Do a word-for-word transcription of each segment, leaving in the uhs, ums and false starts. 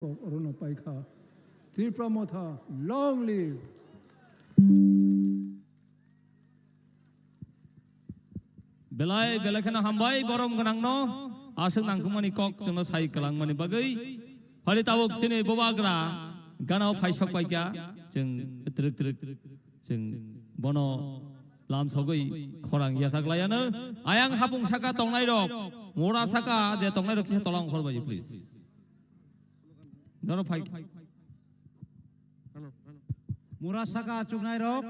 Orono paikha. Tipra Motha, long live! Belai, belai kheno hambai, borom gwnangno, aswk nangkukmani kok chwngno sai kwlangmani bagwi. Hali tabuk chini bubagra gana-o phaisok paikha, chwng twrwk twrwk, chwng bono lamsogwi khorang yachak laiano. Ayang hapung saka tongnairok, mura saka je tongnairok kisa tola ongkhor bai, please. Norok phai. Mura saka chuknai rok.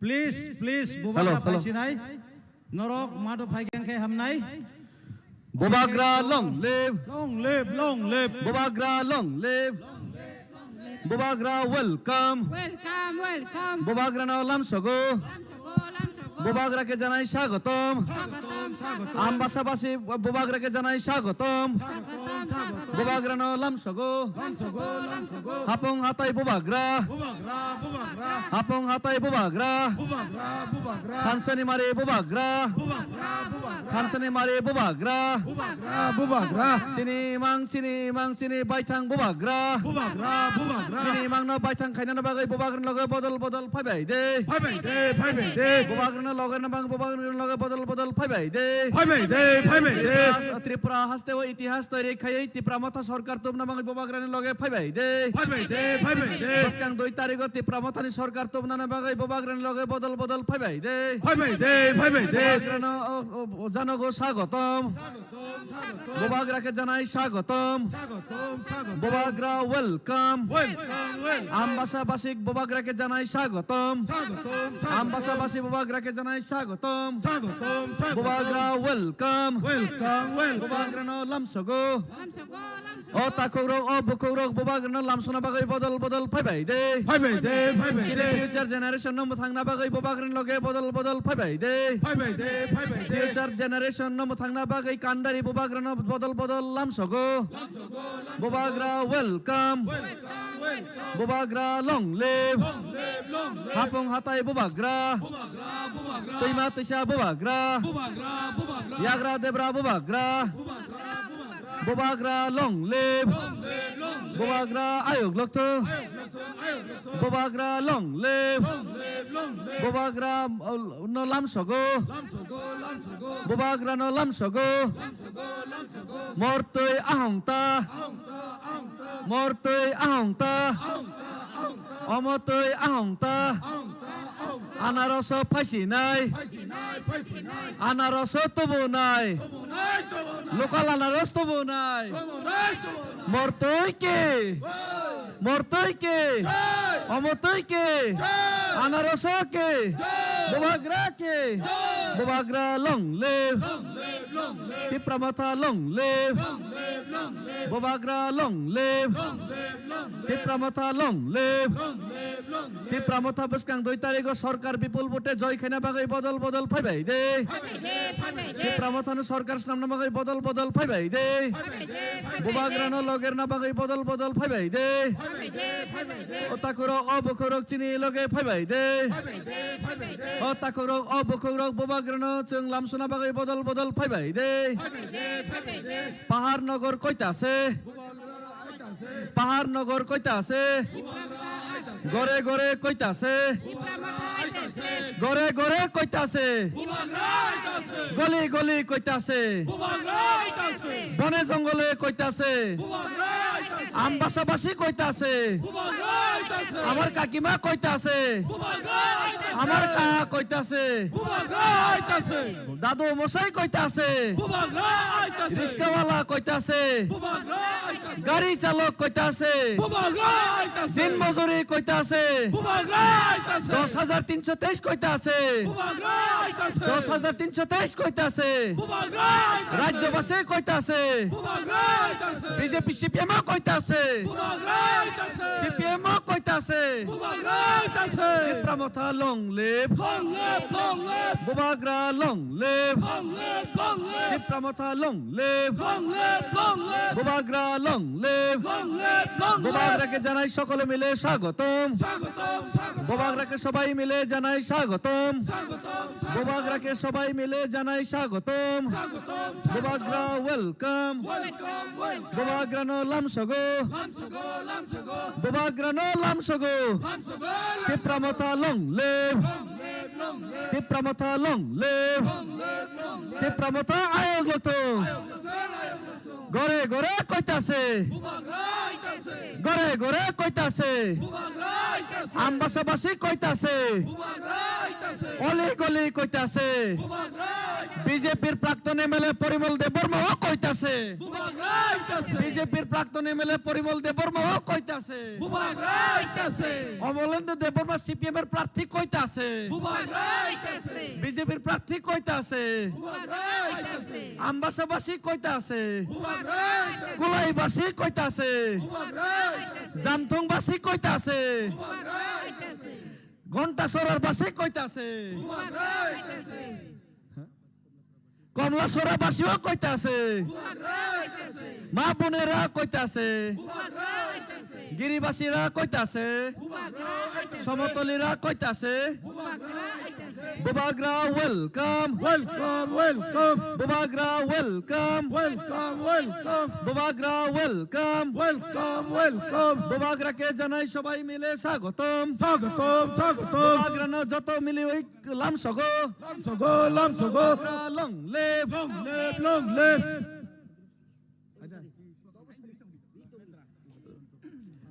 Please, please, bubagra phaisinai. Norok mado phai khe hamnai. Bubagra long live. Long live, long live. Bubagra long live. Bubagra welcome. Welcome, welcome. Bubagrano lamsogo. Lamsogo, lamsogo. Bubagra khe janai swagotom. Swagotom, swagotom. Ambasabasi bubagra khe janai swagotom. Swagotom, swagotom. Bubagrano lamsogo. Lamsogo, lamsogo. Hapung hatai bubagra. Bubagra, bubagra. Hapung hatai bubagra. Bubagra, bubagra. Thansani mari bubagra. Bubagra, bubagra. Thansani mari bubagra. Bubagra, bubagra. Chini mang, chini mang, chini baithang bubagra. Bubagra, bubagra. Chini mangno baithang khainani bagwi bubagrani loge bodol bodol phaibai de. Phaibai de, phaibai de. Bubagrano loge nabang bubagrani loge bodol bodol phaibai de. Phaibai de, phaibai de. Tripura, Tripura haste o itihas toiri khaiwi Tipra Motha sorkar tubna bagwi bubagrani loge phaibai de. Phaibai de, phaibai de. Bwskang dui tarigo Tipra Mothani sorkar tubnani bagwi bubagrani loge bodol bodol phaibai de. Phaibai de, phaibai de. Bubagrano o, o, o janogo swagotom. Swagotom, swagotom. Bubagra khe janai swagotom. Swagotom, swagotom. Bubagra welcome. Welcome, welcome. Ambasa basik bubagra khe janai swagotom. Swagotom, swagotom. Ambasa basi bubagra khe janai swagotom. Swagotom, swagotom. Bubagra welcome. Welcome, welcome. Bubagrano lamsogo. Lamsogo, lamsogo. O takhuk rok, o bukhuk rok bubagrano lamsona bagwi bodol bodol phaibai de. Phaibai de, phaibai de. Chini future generation no mwthangna bagwi bubagrani loge bodol bodol phaibai de. Phaibai de, phaibai de. Future generation no mwthangna bagwi kandari bubagrano bodol bodol lamsogo. Lamsogo, lamsogo. Bubagra welcome. Welcome, welcome. Bubagra long live. Long live, long live. Hapung hatai bubagra. Bubagra, bubagra. Twima twisa bubagra. Bubagra, bubagra. Yagra debra bubagra. Bubagra, bubagra. Bubagra long live. Long live, long live. Bubagra ayuk lokthung. Ayuk lokthung, ayuk lokthung. Bubagra long live. Long live, long live. Bubagra, uh, no lamsogo. Lamsogo, lamsogo. Bubagra no lamsogo. Lamsogo, lamsogo. Mortwi ahongta. Ahongta, ahongta. Mortwi ahongta. Ahongta, ahongta. Omotwi ahongta. Ahongta, ahongta. Anaroso phaisinai. Phaisinai, phaisinai. Anaroso tubunai. Tubunai, tubunai. Local anaros tubunai. Tubunai, tubunai. Mortwi ki. Jai. Mortwi ki. Jai. Omotwi ki. Jai. Anaroso ki. Jai. Bubagra ki. Jai. Bubagra long live. Long live, long live. Tipra Motha long live. Long live, long live. Bubagra long live. Long live, long live. Tipra Motha long live. Long live, long live. Tipra Motha bwskang dui tarigo sorkar bipul vote joy khaina bagwi bodol bodol phaibai de. Phaibai de, phaibai de. Tipra Mothano sorkar swnamna bagwi bodol bodol phaibai de. Phaibai de, phaibai de. Bubagrano logerna bagwi bodol bodol phaibai de. Phaibai de, phaibai de. O takhurok, o bukhukrok chini loge phaibai de. Phaibai de, phaibai de. O takhurok, o bukhukrok bubagrano chwng lamsona bagwi bodol bodol phaibai de. Phaibai de, phaibai de. Pahar nogor koita se? Pahar nogor koita se? Gore gore koita se? Gore gore koita se? Goli goli koita se? Bone jongole koita se? Ambasa basi koita se? Amar kakima koita se? Amar kaha koita se? Dadu mosai koita se? Bubagra aita se. Riskawala koita se? Bubagra aita se. Gari chalok koita se? Bubagra aita se. Din mojuri koita se? Bubagra aita se. Dos hajar tinso teis koita se? Bubagra aita se. Dos hajar tinso teis koita se? Bubagra aita se. Rajyobasi koita se? Bubagra aita se. B J P C P M o koita se? Bubagra aita se. C P M o koita se? Bubagra aita se. Tipra Motha long live. Long live, long live. Bubagra long live. Long live, long live. Tipra Motha long live. Long live, long live. Bubagra Long live. Long live, long live. Bubagrake janai sokole mile swagotom. Swagotom, swagotom. Bubagrake sobai mile janai swagotom. Swagotom, swagotom. Bubagrake sobai mile janai swagotom. Swagotom, swagotom. Bubagra welcome. Welcome, welcome. Bubagrano lamsogo. Lamsogo, lamsogo. Bubagrano lamsogo. Lamsogo, lamsogo. Tipra Motha long live. Long live, long live. Tipra Motha long live. Long live, long live. Tipra Motha ayok loto. Ayok loto, ayok loto. Gore gore koitase. Bubagra aitase. Gore gore koitase. Bubagra aitase. Ambasabasi koitase. Bubagra aitase. Oli goli koitase. Bubagra aitase. B J P-r prakton M L A Porimol Debbarma o koitase. Bubagra aitase. B J P-r prakton M L A Porimol Debbarma o koitase. Bubagra aitase. Omolendra Debbarma C P M-r prarthi koitase. Bubagra aitase. B J P-r prarthi koitase. Bubagra aitase. Ambasabasi koitase. Bubagra aitase. Kulaibasi koitase. Bubagra aitase. Jamthungbasi koitase. Bubagra aitase. Ghontasorar basi koitase. Bubagra aitase. Komlasora basio koitase. Bubagra aitase. Ma bonera koitase. Bubagra aitase. Giribasira koitase. Bubagra aitase. Somotolira koitase. Bubagra aitase. Bubagra welcome. Welcome, welcome. Bubagra welcome. Welcome, welcome. Bubagra welcome. Welcome, welcome. Bubagrake janai sobai mile swagotom. Swagotom, swagotom. Bubagrano joto miliwi lamsogo. Lamsogo, lamsogo. Bubagra long live. Long live, long live.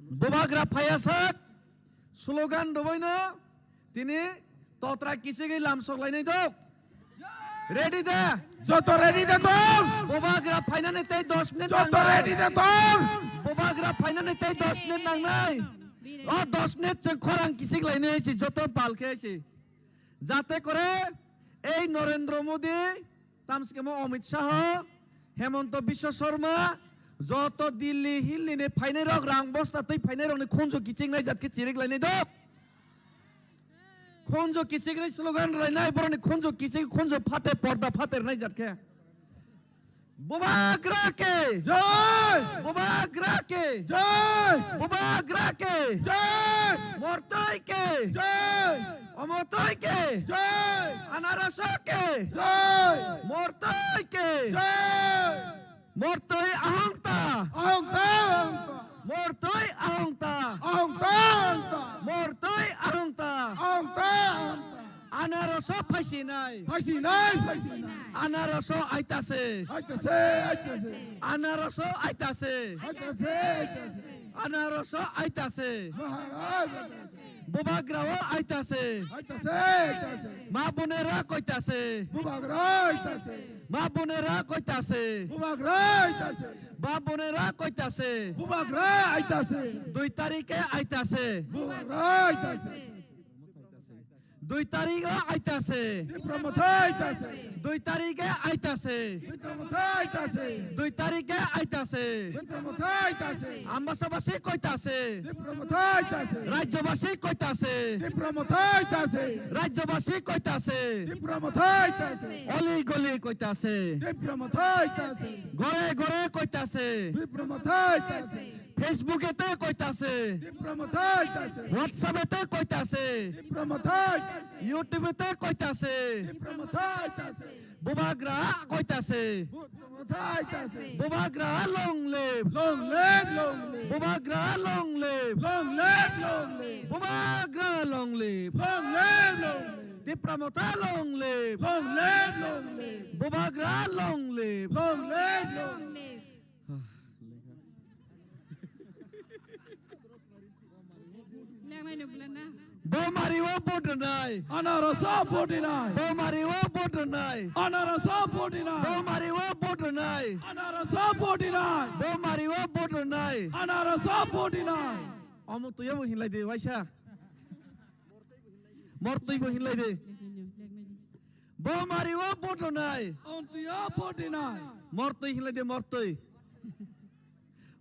Bubagra phaiyasak slogan rwbaino tini totra kichigwi lamsok lainai dok. Ready da? Joto ready da tong? Bubagra phainani tei dos minute. Joto nangnai. Ready da tong? Bubagra phainani tei dos minute nangnai. O dos minute chwng khorang kichik lainai si joto pal khe si. Jate kore ei Narendra Modi, tamskemo Amit Shah, Hemanta Biswa Sharma, joto Delhi Hilli ni phainai rok rang bosta twi phainai rokni khunju kichik nai jat khe chirik lainai dok. Khunju kichik ri slogan rwlainai borokni khunju kichik khunju phate porda phate rwnai jat khe. Bubagra ke! Jai! Bubagra ke! Jai! Bubagra ke! Jai! Mortoi ke! Jai! Omotoi ke! Jai! Anaraso ke! Jai! Mortoi ke! Jai! Mortoi ahongta! Ahongta, ahongta! Mortoi ahongta! Ahongta, ahongta! Mortoi ahongta! Ahongta, ahongta! Anaraso phaisinai! Phaisinai, phaisinai! Anaraso aitase! Aitase, aitase! Anaraso aitase! Aitase, aitase! Anaraso aitase! Maharaj aitase! Bubagrao aitase. Aitase, aitase. Ma bonera koitase. Bubagra aitase. Ma bonera koitase. Bubagra aitase. Ma bonera koitase. Bubagra aitase. Dui tarike aitase. Bubagra aitase. Dui tarike aitase. Tipra Motha aitase. Dui tarike aitase. Tipra Motha aitase. Dui tarike aitase. Tipra Motha aitase. Ambasabasi koitase. Tipra Motha aitase. Rajyabasi koitase. Tipra Motha aitase. Rajyabasi koitase. Tipra Motha aitase. Oli goli koitase. Tipra Motha aitase. Gore gore koitase. Tipra Motha aitase. Facebook ete koitase. Tipra Motha aitase. WhatsApp ete koitase. Tipra Motha aitase. YouTube ete koitase. Tipra Motha aitase. Bubagra koitase. Tipra Motha aitase. Bubagra long live. Long live, long live. Bubagra long live. Long live, long live. Bubagra long live. Long live, long live. Tipra Motha long live. Long live, long live. Bubagra long live. Long live, long live. Bomari o vote nai. Anarasa vote nai. Bomari o vote nai. Anarasa vote nai. Bomari o vote nai. Anarasa vote nai. Bomari o vote nai. Anarasa vote nai. Omo tuya bo hinlai de waisa. Mortwi bo hinlai de. Bomari o vote nai. Omtwi o vote nai. Mortwi hinlai de mortwi.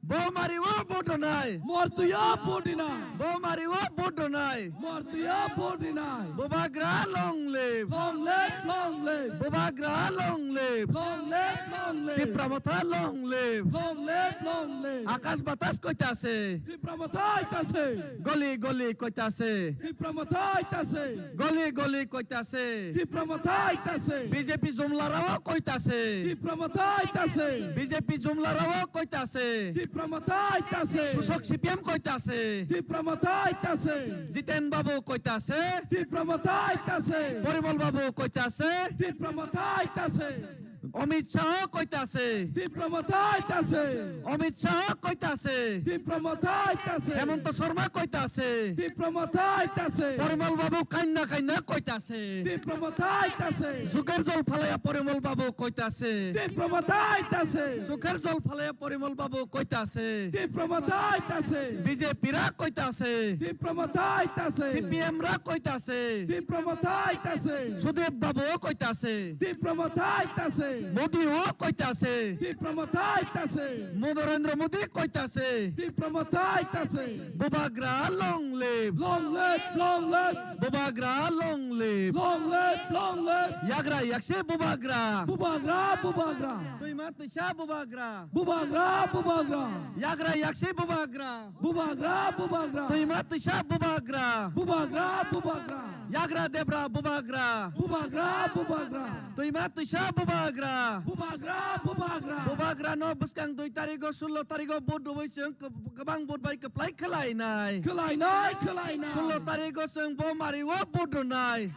Bo mari o vote rwnai. Mortuyo vote rwnai. Bo mari o vote rwnai. Mortuyo vote rwnai. Bubagra long live. Long live, long live. Bubagra long live. Long live, long live. Tipra Motha long live. Long live, long live. Akash batas koita se. Tipra Motha ita se. Goli goli koita se. Tipra Motha ita se. Goli goli koita se. Tipra Motha ita se. B J P jumla rao koita se. Tipra Motha ita se. B J P jumla rao koita se. Tipra Motha ita se. Susok C P M koita se. Tipra Motha ita se. Jiten Babu koita se. Tipra Motha ita se. Porimol Babu koita se. Tipra Motha ita se. Amit Shah koita se. Tipra Motha ita se. Amit Shah koita se. Tipra Motha ita se. Hemanta Sharma koita se. Tipra Motha ita se. Porimol Babu kainna kainna koita se. Tipra Motha ita se. Suker jol phalaya Porimol Babu koita se. Tipra Motha ita se. Suker jol phalaya Porimol Babu koita se. Tipra Motha ita se. B J P ra koita se. Tipra Motha ita se. C P M ra koita se. Tipra Motha ita se. Sudip Babu koita se. Tipra Motha ita se. Modi o koita se. Tipra Motha ita se. Narendra Modi koita se. Tipra Motha ita se. Bubagra long live. Long live, long live. Bubagra long live. Long live, long live. Yagra yakse Bubagra. Bubagra, Bubagra. Twima twisa Bubagra. Bubagra, Bubagra. Yagra yakse Bubagra. Bubagra, Bubagra. Twima twisa Bubagra. Bubagra, Bubagra. Yagra debra Bubagra. Bubagra, Bubagra. Twima twisa Bubagra. Bubagra, Bubagra. Bubagra no bwskang dui tarigo, sullo tarigo vote rwui chwng kwb-, kwbang vote bai kwplai khwlainai. Khwlainai, khwlainai. Sullo tarigo chwng bo mari o vote rwnai.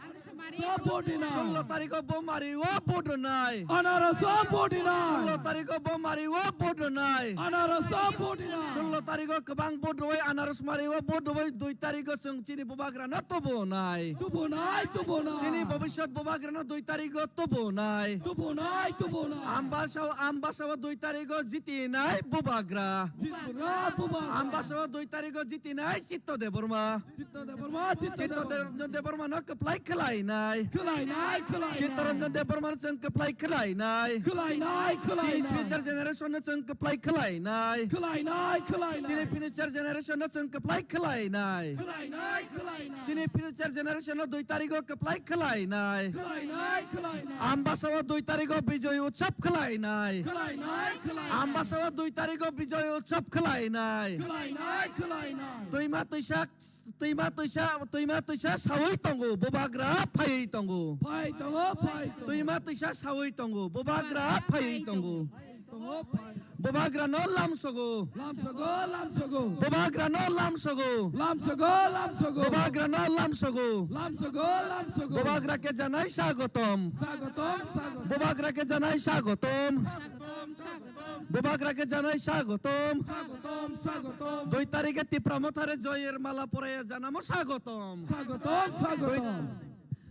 So vote rwnai. Sullo tarigo bo mari o vote rwnai. Anarso vote rwnai. Sullo tarigo bo mari o vote rwnai. Anarso vote rwnai. Sullo tarigo kwbang vote rwui anaros mari o vote rwui dui tarigo chwng chini Bubagra no tubunai. Tubunai, tubunai. Chini bobiswt Bubagra no dui tarigo tubunai. Tubunai, tubunai. Ambasa, Ambasa o dui tarigo jitinai Bubagra. Jitinai Bubagra. Ambasa o dui tarigo jitinai Chitto Debbarma. Chitto Debbarma, Chitto Chitto Debbarma. Debbarma no kwplai khwlainai. Khwlainai, khwlainai. Chittaranjan Debbarma no chwng kwplai khwlainai. Khwlainai, khwlainai. Chini future generation no chwng kwplai khwlainai. Khwlainai, khwlainai. Chini future generation no chwng kwplai khwlainai. Khwlainai, khwlainai. Chini future generation no dui tarigo kwplai khwlainai. Khwlainai, khwlainai. Ambasa o dui tarigo Bijoy Utsav khwlainai. Khwlainai, khwlainai. Ambasa o dui tarigo Bijoy Utsav khwlainai. Khwlainai, khwlainai. Twima twisa, twima twisa, twima twisa saui tongo, Bubagra phaiwi tongo. Phai tongo, phai tongo. Twima twisa saui tongo, Bubagra phaiwi tongo. Phai tongo, phai. Bubagra no lamsogo. Lamsogo, lamsogo. Bubagra no lamsogo. Lamsogo, lamsogo. Bubagra no lamsogo. Lamsogo, lamsogo. Bubagra ke janai swagotom. Swagotom, swagotom. Bubagra ke janai swagotom. Swagotom, swagotom. Bubagra ke janai swagotom. Swagotom, swagotom. Dui tarikhe Tipra Mothare joyer mala poraiya janamo swagotom. Swagotom, swagotom. Dui,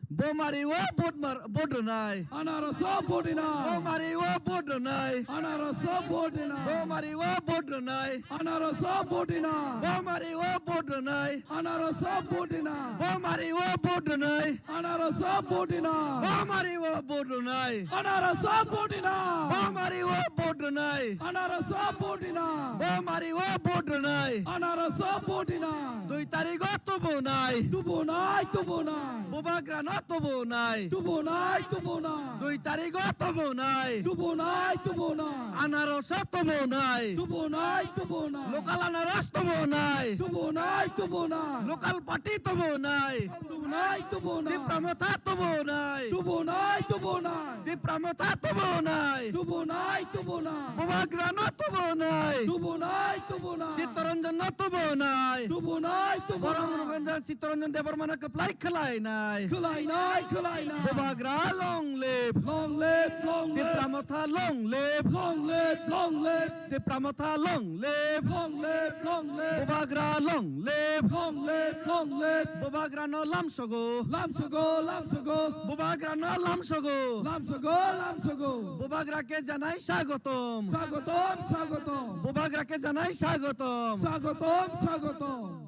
bo mari o vote mar, vote rwnai. Anarso vote rwnai. Bo mari o vote rwnai. Anarso vote rwnai. Bo mari o vote rwnai. Anarso vote rwnai. Bo mari o vote rwnai. Anarso vote rwnai. Bo mari o vote rwnai. Anarso vote rwnai. Bo mari o vote rwnai. Anarso vote rwnai. Bo mari o vote rwnai. Anarso vote rwnai. Bo mari o vote rwnai. Anarso vote rwnai. Dui tarigo tubunai. Tubunai, tubunai. Bubagra no tubunai. Tubunai, tubunai. Dui tarigo tubunai. Tubunai, tubunai. Anarso tubunai. Tubunai, tubunai. Local anaros tubunai. Tubunai, tubunai. Local party tubunai. Tubunai, tubunai. Tipra Motha tubunai. Tubunai, tubunai. Tipra Motha tubunai. Tubunai, tubunai. Bubagra no tubunai. Tubunai, tubunai. Chittaranjan no tubunai. Tubunai, tubunai. Borong Ranjan Chittaranjan Debbarma no kwplai khwlainai. Khwlainai, khwlainai. Bubagra long live. Long live, long live. Tipra Motha long live. Long live, long live. Tipra Motha long live. Long live, long live. Bubagra long live. Long live, long live. Bubagra no lamsogo. Lamsogo, lamsogo. Bubagra no lamsogo. Lamsogo, lamsogo. Bubagra ke janai swagotom. Swagotom, swagotom. Bubagra ke janai swagotom. Swagotom, swagotom.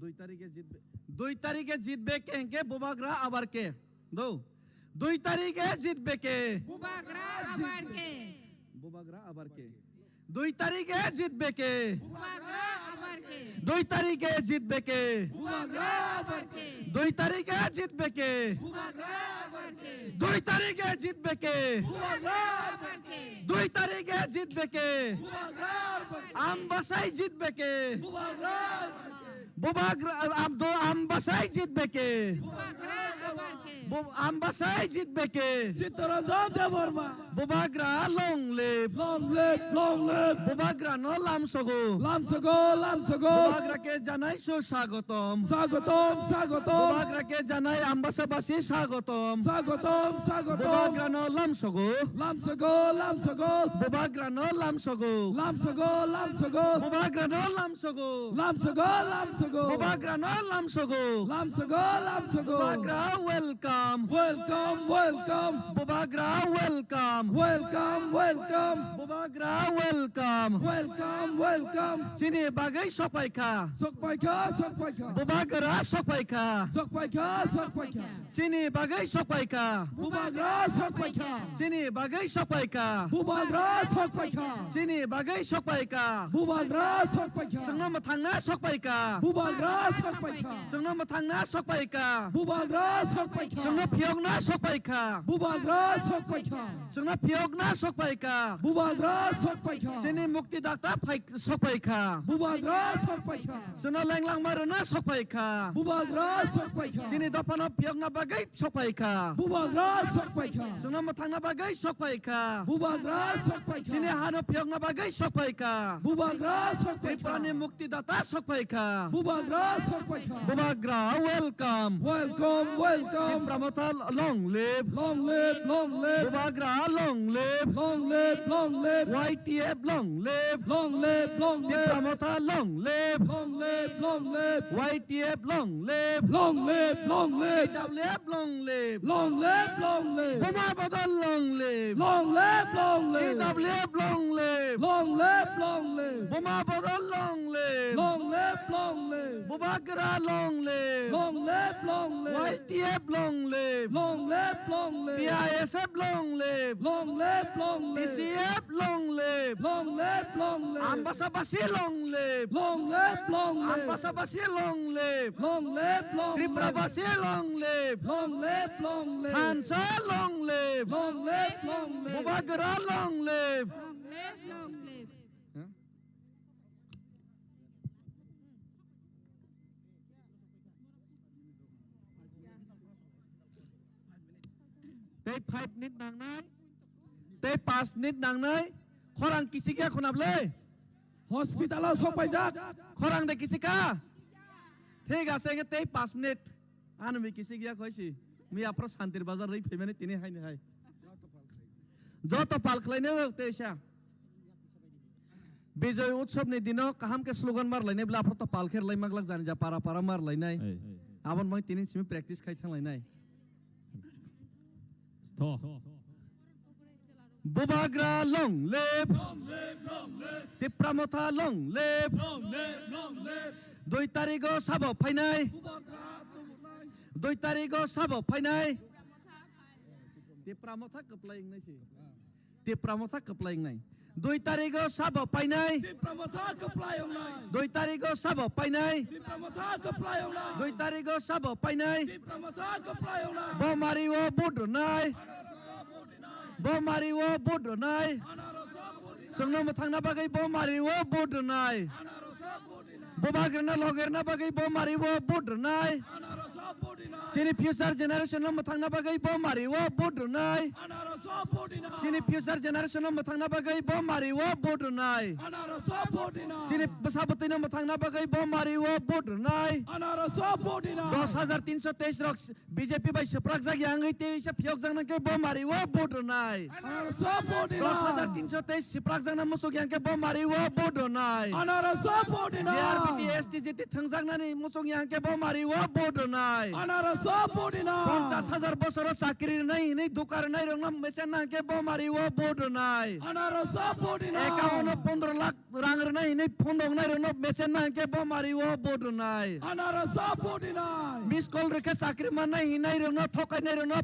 Dui tarikhe jitbe, dui tarikhe jitbe ke hwnkhe Bubagra abar ke. Do. দুই তারিখে জিতবে কে? Bubagra abar ke? Bubagra abar ke? দুই তারিখে জিতবে কে? Bubagra abar ke? দুই তারিখে জিতবে কে? Bubagra abar ke? দুই তারিখে জিতবে কে? Bubagra abar ke? দুই তারিখে জিতবে কে? Bubagra abar ke? দুই তারিখে জিতবে কে? Bubagra abar ke? আমবাসায় জিতবে কে? Bubagra abar ke? Bubagra, am, do, আমবাসায় জিতবে কে? Bubagra abar ke? Bu-, আমবাসায় জিতবে কে? Chittaranjan Debbarma. Bubagra long live. Long live, long live. Bubagra no lamsogo. Lamsogo, lamsogo. Bubagra ke janai su swagotom. Swagotom, swagotom. Bubagra ke janai ambasabasi swagotom. Swagotom, swagotom. Bubagra no lamsogo. Lamsogo, lamsogo. Bubagra no lamsogo. Lamsogo, lamsogo. Bubagra no lamsogo. Lamsogo, lamsogo. Bubagra no lamsogo. Lamsogo, lamsogo. Bubagra welcome. Welcome, welcome. Bubagra welcome. Welcome, welcome. Bubagra welcome. Welcome, welcome. Chini bagwi sokpaikha. Sokpaikha, sokpaikha. Bubagra sokpaikha. Sokpaikha, sokpaikha. Chini bagwi sokpaikha. Bubagra sokpaikha. Chini bagwi sokpaikha. Bubagra sokpaikha. Chini bagwi sokpaikha. Bubagra sokpaikha. Chwngno mwthangna sokpaikha. Bubagra sokpaikha. Chwngno mwthangna sokpaikha. Bubagra sokpaikha. Chwngno phiyokna sokpaikha. Bubagra sokpaikha. Chwngno phiyokna sokpaikha. Bubagra sokpaikha. Chini mukti dakta phai sokpaikha. Bubagra sokpaikha. Chwngno lenglangma rwna sokpaikha. Bubagra sokpaikha. Chini dophano phiyokna bagwi sokpaikha. Bubagra sokpaikha. Chwngno mwthangna bagwi sokpaikha. Bubagra sokpaikha. Chini hano phiyokna bagwi sokpaikha. Bubagra sokpaikha. Triprani mukti data sokpaikha. Bubagra sokpaikha. Bubagra welcome. Welcome, welcome. Tipra Motha long live. Long live, long live. Bubagra long live. Long live, long live. Y T F long live. Long live, long live. Tipra Motha long live. Long live, long live. Y T F long live. Long live, long live. T W F long live. Long live, long live. Buma Badal long live. Long live, long live. T W F long live. Long live, long live. Buma Badal long live. Long live, long live. Bubagra long live. Long live, long live. Y T F long live. Long live, long live. T I S F long live. Long live, long live. T C F long live. Long live, long live. Ambasabasi long live. Long live, long live. Ambasabasi long live. Long live, long live. Triprabasi long live. Long live, long live. Thansa long live. Long live, long live. Bubagra long live. Long live, long live. Tei five minute nangnai, tei panch minute nangnai, khorang kisik ya khunab le? Hospital o sok paijak. Khorang de kisik kha? Thik ase, hwnkhe tei panch minute. Ano mi kisik ya khoisi. Mi aphro Santir Bazar rwi phaimani tini haini hai. Joto pal khlaino teisa. Bijoy Utsav ni dino kaham khe slogan mar lainai bwle aphro to pal khe rwlai maglak jani ja para para mar lainai. Hey. Aboni bagwi tini simi practice khai thang lainai. Stop. Bubagra long live. Long live, long live. Tipra Motha long live. Long live, long live. Dui tarigo sabo phainai. Bubagra tubunai. Dui tarigo sabo phainai. Tipra Motha kwplai wngnai se. Tipra Motha kwplai wngnai. Dui tarigo sabo painai. Tipra Motha kwplai wngnai. Dui tarigo sabo painai. Tipra Motha kwplai wngnai. Dui tarigo sabo painai. Tipra Motha kwplai wngnai. Bo mari o vote rwnai. Bo mari o vote rwnai. Chwngno mwthangna bagwi bo mari o vote rwnai. Bubagrano logerna bagwi bo mari o vote rwnai. Chini future generation no mwthangna bagwi bo mari o vote rwnai. Chini future generation no mwthangna bagwi bo mari o vote rwnai. Chini bwsa bwtwi no mwthangna bagwi bo mari o vote rwnai. Dos hajar tinso teis rok B J P bai swprakjak ya wngwi teisa phiyokjakna khe bo mari o vote rwnai. Dos hajar tinso teis swprakjakna muchuk ya wngkhe bo mari o vote rwnai. G R B T, S T, G T thwngjaknani muchuk ya wngkhe bo mari o vote rwnai. Ponchas hajar bosoro chakri rwnai hinwi duka rwnai rokno mechenna hwnkhe bo mari o vote rwnai. Account o pondro lakh rang rwnai hinwi phone rok nai rokno mechenna hwnkhe bo mari o vote rwnai. Anarasa vote rwnai. Miss call rwkhe chakri mannai hinai rokno thokainai rokno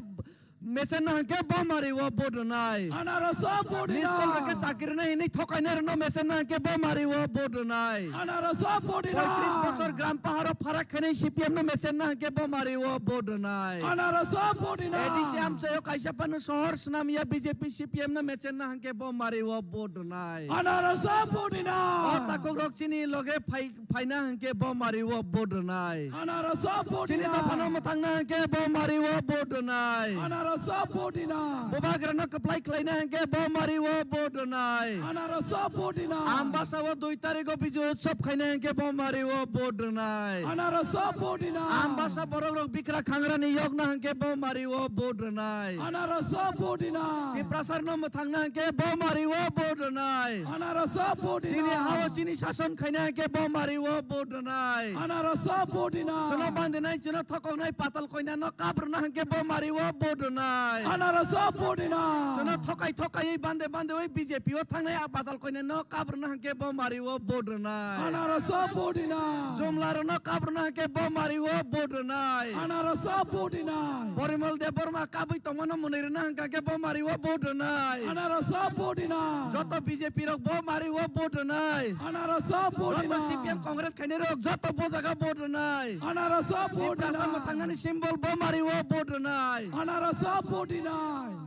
Mesen na hwnkhe bo mari o vote rwnai. Anaros o vote rwnai. Miss call rwkhe chakri na hinwi thokainai rwno mesen na hwnkhe bo mari o vote rwnai. Anaros o vote rwnai. Poitris bosor gram paharo pharak khainai C P M no mesen na hwnkhe bo mari o vote rwnai. Anaros o vote rwnai. A D C amchaio kaisa phano sohor swnamya B J P C P M no mesen na hwnkhe bo mari o vote rwnai. Anaros o vote rwnai. O takhuk rok chini loge phai phaina hwnkhe bo mari o vote rwnai. Anaros o vote rwnai. Chini dophano mwthangna hwnkhe bo mari o vote rwnai. Anaros o vote rwnai. Bubagrano kwplai khlaina hwnkhe bo mari o vote rwnai. Anaros o vote rwnai. Ambasa o dui tarikh o Bijoy Utsav khaina hwnkhe bo mari o vote rwnai. Anaros o vote rwnai. Ambasa borok rok bikra khangrani yokna hwnkhe bo mari o vote rwnai. Anaros o vote rwnai. Tiprasarno mwthangna hwnkhe bo mari o vote rwnai. Anaros o vote rwnai. Chini hao chini sason khaina hwnkhe bo mari o vote rwnai. Anaros o vote rwnai. Chwngno bandinai, chwngno thokoknai patal koinano kap rwna hwnkhe bo mari o vote rwnai. Anaros o vote rwnai. Chwngno thokai thokaiwi bande bande wi B J P o thangnai a patal koinano kap rwna hwnkhe bo mari o vote rwnai. Anaros o vote rwnai. Jumla rwno kap rwna hwnkhe bo mari o vote rwnai. Anaros o vote rwnai. Porimol Debbarma kabwi tongmano mwnwi rwna hwnkha khe bo mari o vote rwnai. Anaros o vote rwnai. Joto B J P rok bo mari o vote rwnai. Anaros o vote rwnai. Joto C P M Congress khainai rok joto bo jaga vote rwnai. Anaros o vote rwnai. Tiprasa mwthangnani symbol bo mari o vote rwnai. Anaros o vote rwnai.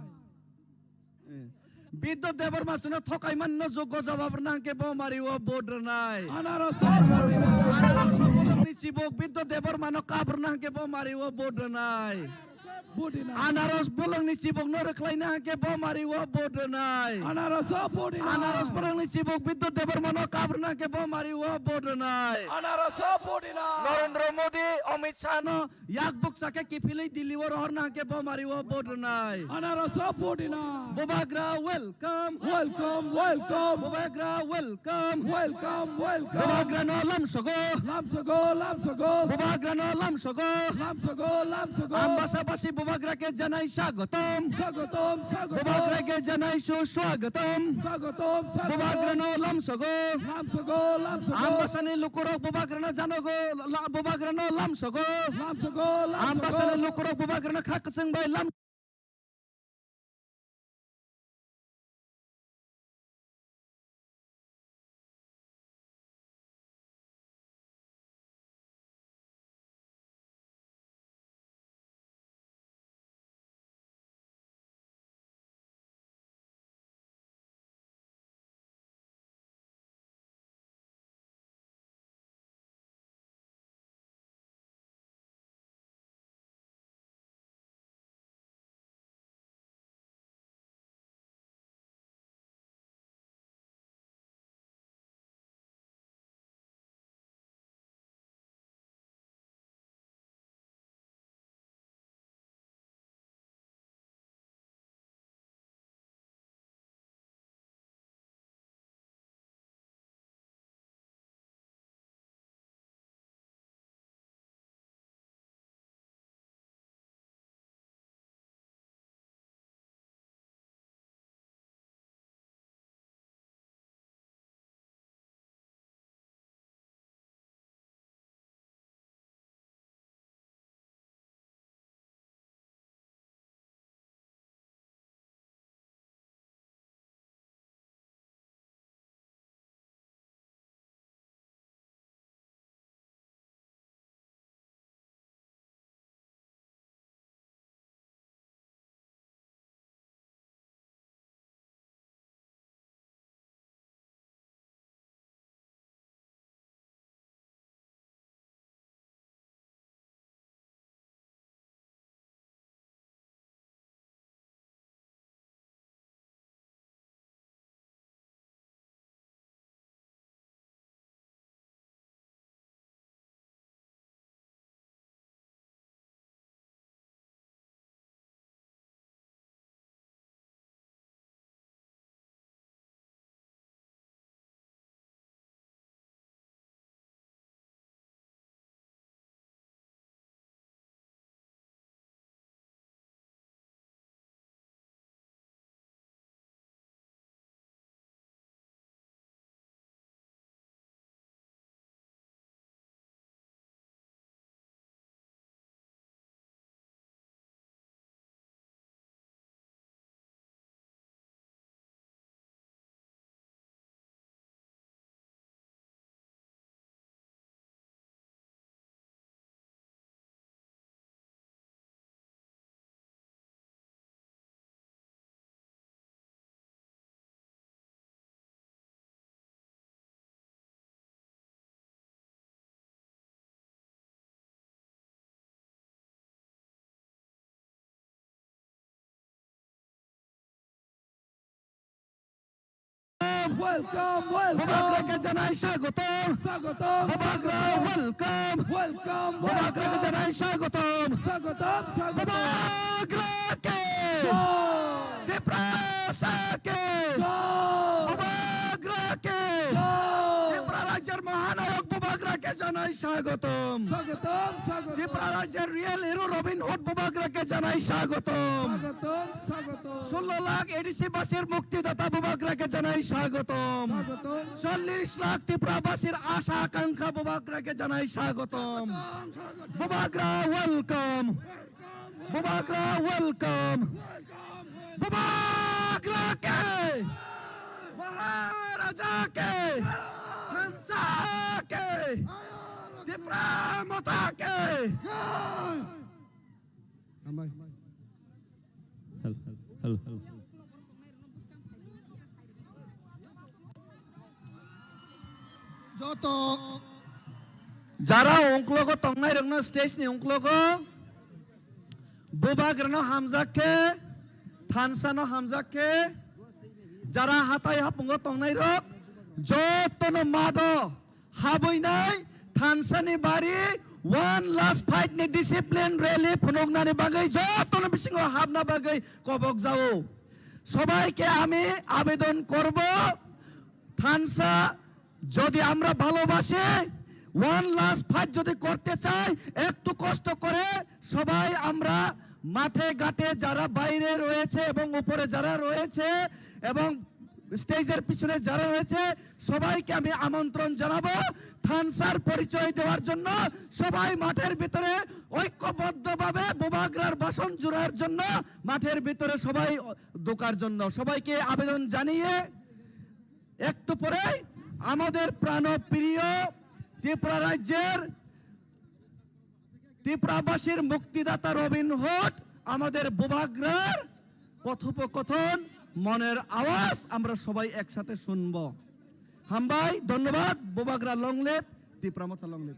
Bidya Debbarma chwngno thokai manno joggo jawab rwna hwnkhe bo mari o vote rwnai. Anaros o vote rwnai. Anaros o bolongni chibuk Bidya Debbarmano kap rwna hwnkhe bo mari o vote rwnai. Vote rwnai. Anaros bolongni chibukno rwkhlaina hwnkhe bo mari o vote rwnai. Anaros o vote rwnai. Anaros bolongni chibuk Bidya Debbarmano kap rwna hwnkhe bo mari o vote rwnai. Anaros o vote rwnai. Narendra Modi, Amit Shah no yak bukcha khe kiphilwi Delhi o rohorna hwnkhe bo mari o vote rwnai. Anaros o vote rwnai. Bubagra welcome. Welcome, welcome. Bubagra welcome. Welcome, welcome. Bubagrano lamsogo. Lamsogo, lamsogo. Bubagrano lamsogo. Lamsogo, lamsogo. Ambasa basi Bubagra ke janai swagotom. Swagotom, swagotom. Bubagra ke janai suswagatam. Swagotom, swagotom. Bubagrano lamsogo. Lamsogo, lamsogo. Ambasani lukurok Bubagrano janogo, la-, Bubagrano lamsogo. Lamsogo, lamsogo. Ambasani lukurok Bubagrano kha kwchwng bai lam- Welcome, welcome. Bubagra ke janai swagotom. Swagotom, Bubagra swagotom. Welcome. Welcome, Bubagra ke welcome. Janai swagotom. Swagotom, swagotom. Bubagra ke. Jai. Tiprasa ke. Jai. Bubagra ke. Jai. Tipra rajyar mahanayok Bubagra ke janai swagotom. Swagotom, swagotom. Tipra rajyar real hero Robin Hood Bubagra ke janai swagotom. Swagotom, swagotom. Sullo lakh A D C basir muktidata Bubagra ke janai swagotom. Swagotom. Chollish lakh Tipra basir asha akankha Bubagra ke janai swagotom. Swagotom, swagotom. Bubagra welcome. Welcome, Bubagra welcome. Welcome, welcome. Bubagra ke. Maharaja ke. Hansa ke. Tipra Motha ke. Hambai. Hello, hello, hello. Joto. Jara ungklogo tongnai rokno stage ni ungklogo Bubagrano hamjak khe, thansa no hamjak khe, jara hatai hapungo tongnai rok jotono mado habwi nai thansani bari one last fight ni discipline rally phunuknani bagwi jotono bisingo habna bagwi kobok jao. সবাইকে আমি আবেদন করব, থানসা যদি আমরা ভালোবাসি, one last fight যদি করতে চাই, একটু কষ্ট করে সবাই আমরা মাঠে ঘাটে যারা বাইরে রয়েছে এবং উপরে যারা রয়েছে এবং স্টেজের পিছনে যারা রয়েছে সবাইকে আমি আমন্ত্রণ জানাবো থানসার পরিচয় দেওয়ার জন্য। সবাই মাঠের ভিতরে ঐক্যবদ্ধভাবে বুবাগ্রার বাসন জুড়ার জন্য মাঠের ভিতরে সবাই ঢোকার জন্য সবাইকে আবেদন জানিয়ে একটু পরেই আমাদের প্রাণপ্রিয় ত্রিপুরা রাজ্যের ত্রিপুরাবাসীর মুক্তিদাতা রবিন হুড, আমাদের বুবাগ্রার কথোপকথন, মনের আওয়াজ আমরা সবাই একসাথে শুনব। হামবাই, ধন্যবাদ। বুবাগ্রা long live, Tripura Motha long live.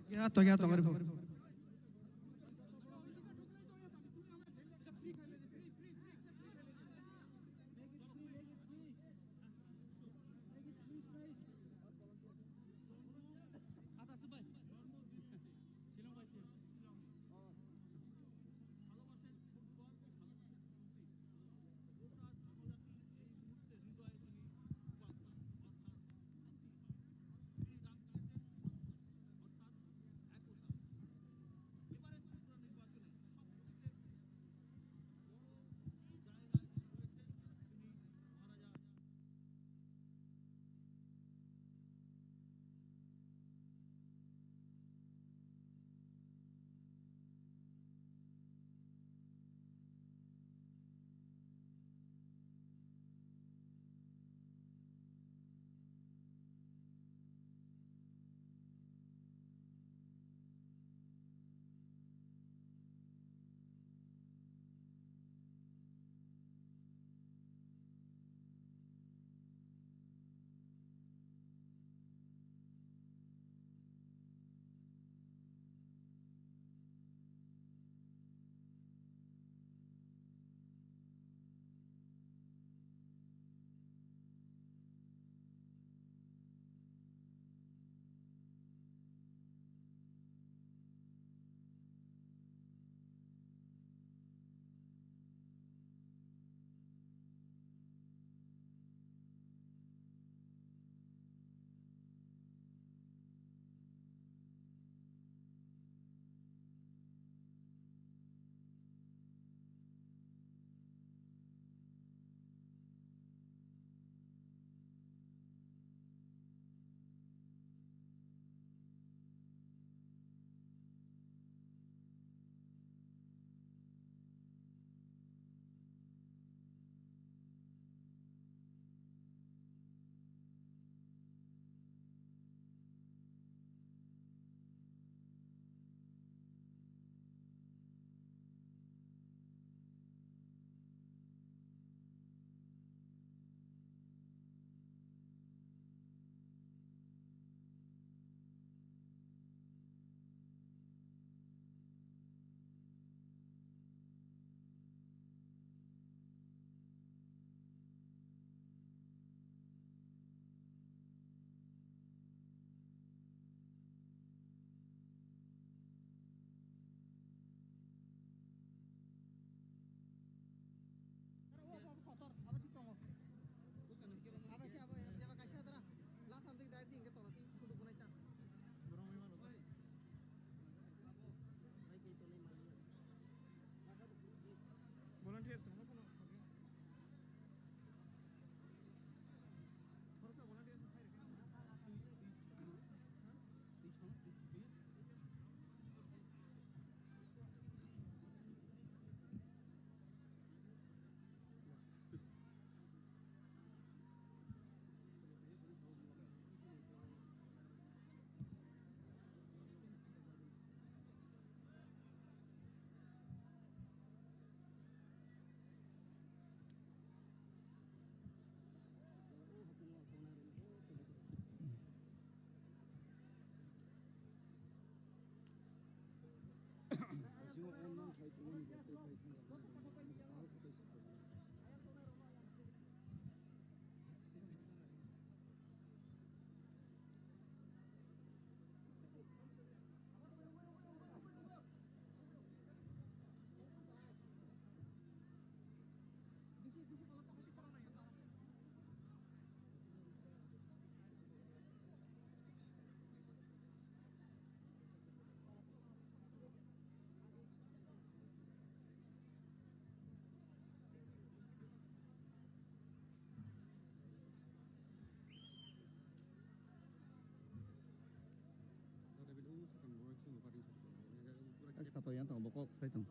Ek sato yang tong bokok sai tong.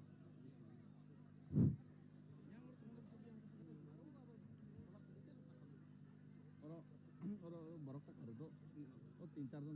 Oro, oro borok ta karu do. O tin char jon.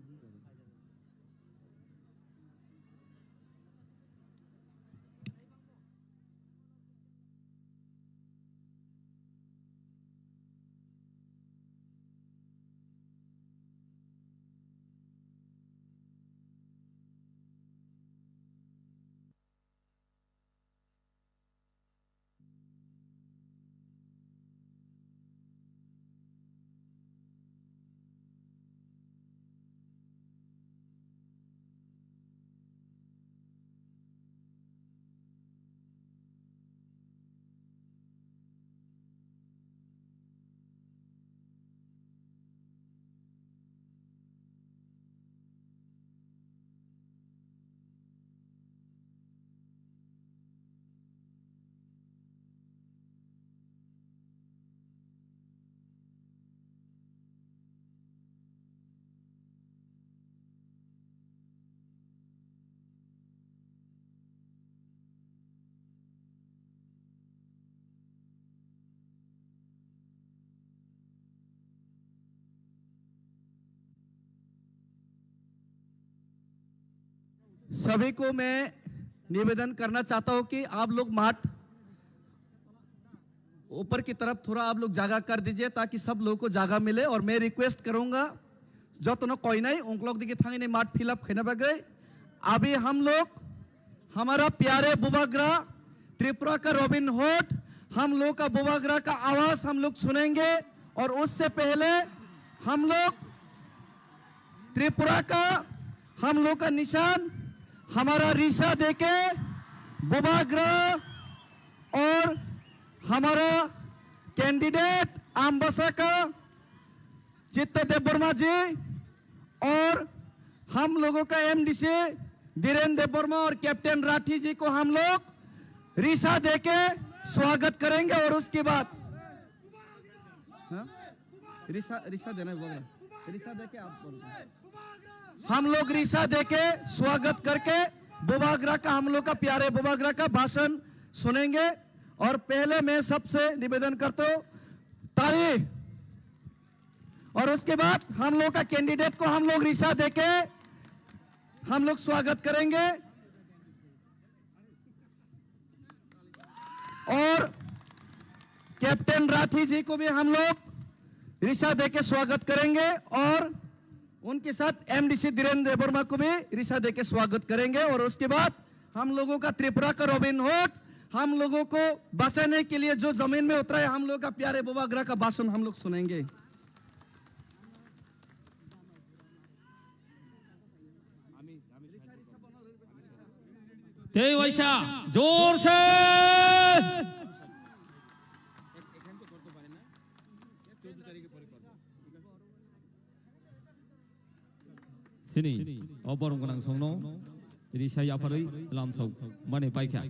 सभी को मैं निवेदन करना चाहता हूं कि आप लोग माठ ऊपर की तरफ थोड़ा आप लोग जगह कर दीजिए, ताकि सब लोगों को जगह मिले। और मैं रिक्वेस्ट करूंगा, jotono koinai ungklok digi thangini mat fill up khaina bagwi. Abhi hum log hamara pyare Bubagra, Tripura ka Robin Hood, hum log ka Bubagra ka awaaz hum log sunenge. Aur usse pehle hum log Tripura ka hum log ka nishan hamara Risha deke Bubagra aur hamara candidate Ambasa ka चित्त देव वर्मा जी और हम लोगों का एमडीसी धीरेन देव वर्मा और कैप्टन राठी जी को हम लोग रिसा देके स्वागत करेंगे। और उसके बाद, हाँ? रिसा, रिसा देना है, बोल रहा। रिसा देके आप बोल रहे। हम लोग रिसा देके स्वागत करके बुबागरा का, हम लोग का प्यारे बुबागरा का भाषण सुनेंगे। और पहले मैं सबसे निवेदन करता हूँ, ताली। और उसके बाद हम लोग का कैंडिडेट को हम लोग रिसा देके हम लोग स्वागत करेंगे। और कैप्टन राठी जी को भी हम लोग रिसा देके स्वागत करेंगे और उनके साथ एमडीसी धीरेन देवर्मा को भी रिसा देके स्वागत करेंगे। और उसके बाद हम लोगों का त्रिपुरा का रॉबिन हुड, हम लोगों को बचाने के लिए जो जमीन में उतरा है, हम लोगों का प्यारे बुबागरा का भाषण हम लोग सुनेंगे। Tei waisa, jorse. Sini, o borom gwnang songno risa yapharwi lamsok mani paikha.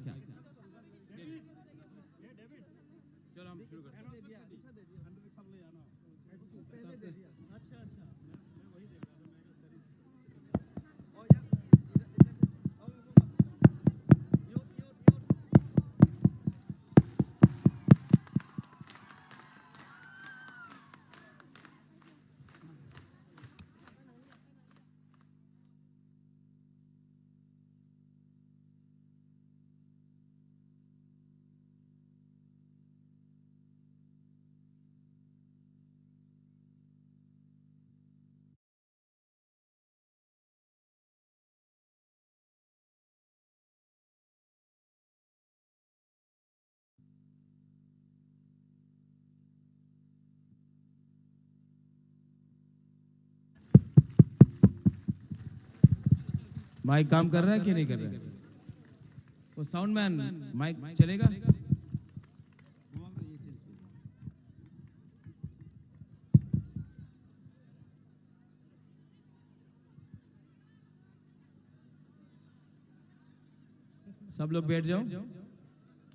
Mike काम कर रहा है कि नहीं कर रहा है? वो साउंड मैन, माइक चलेगा? सब लोग बैठ जाओ,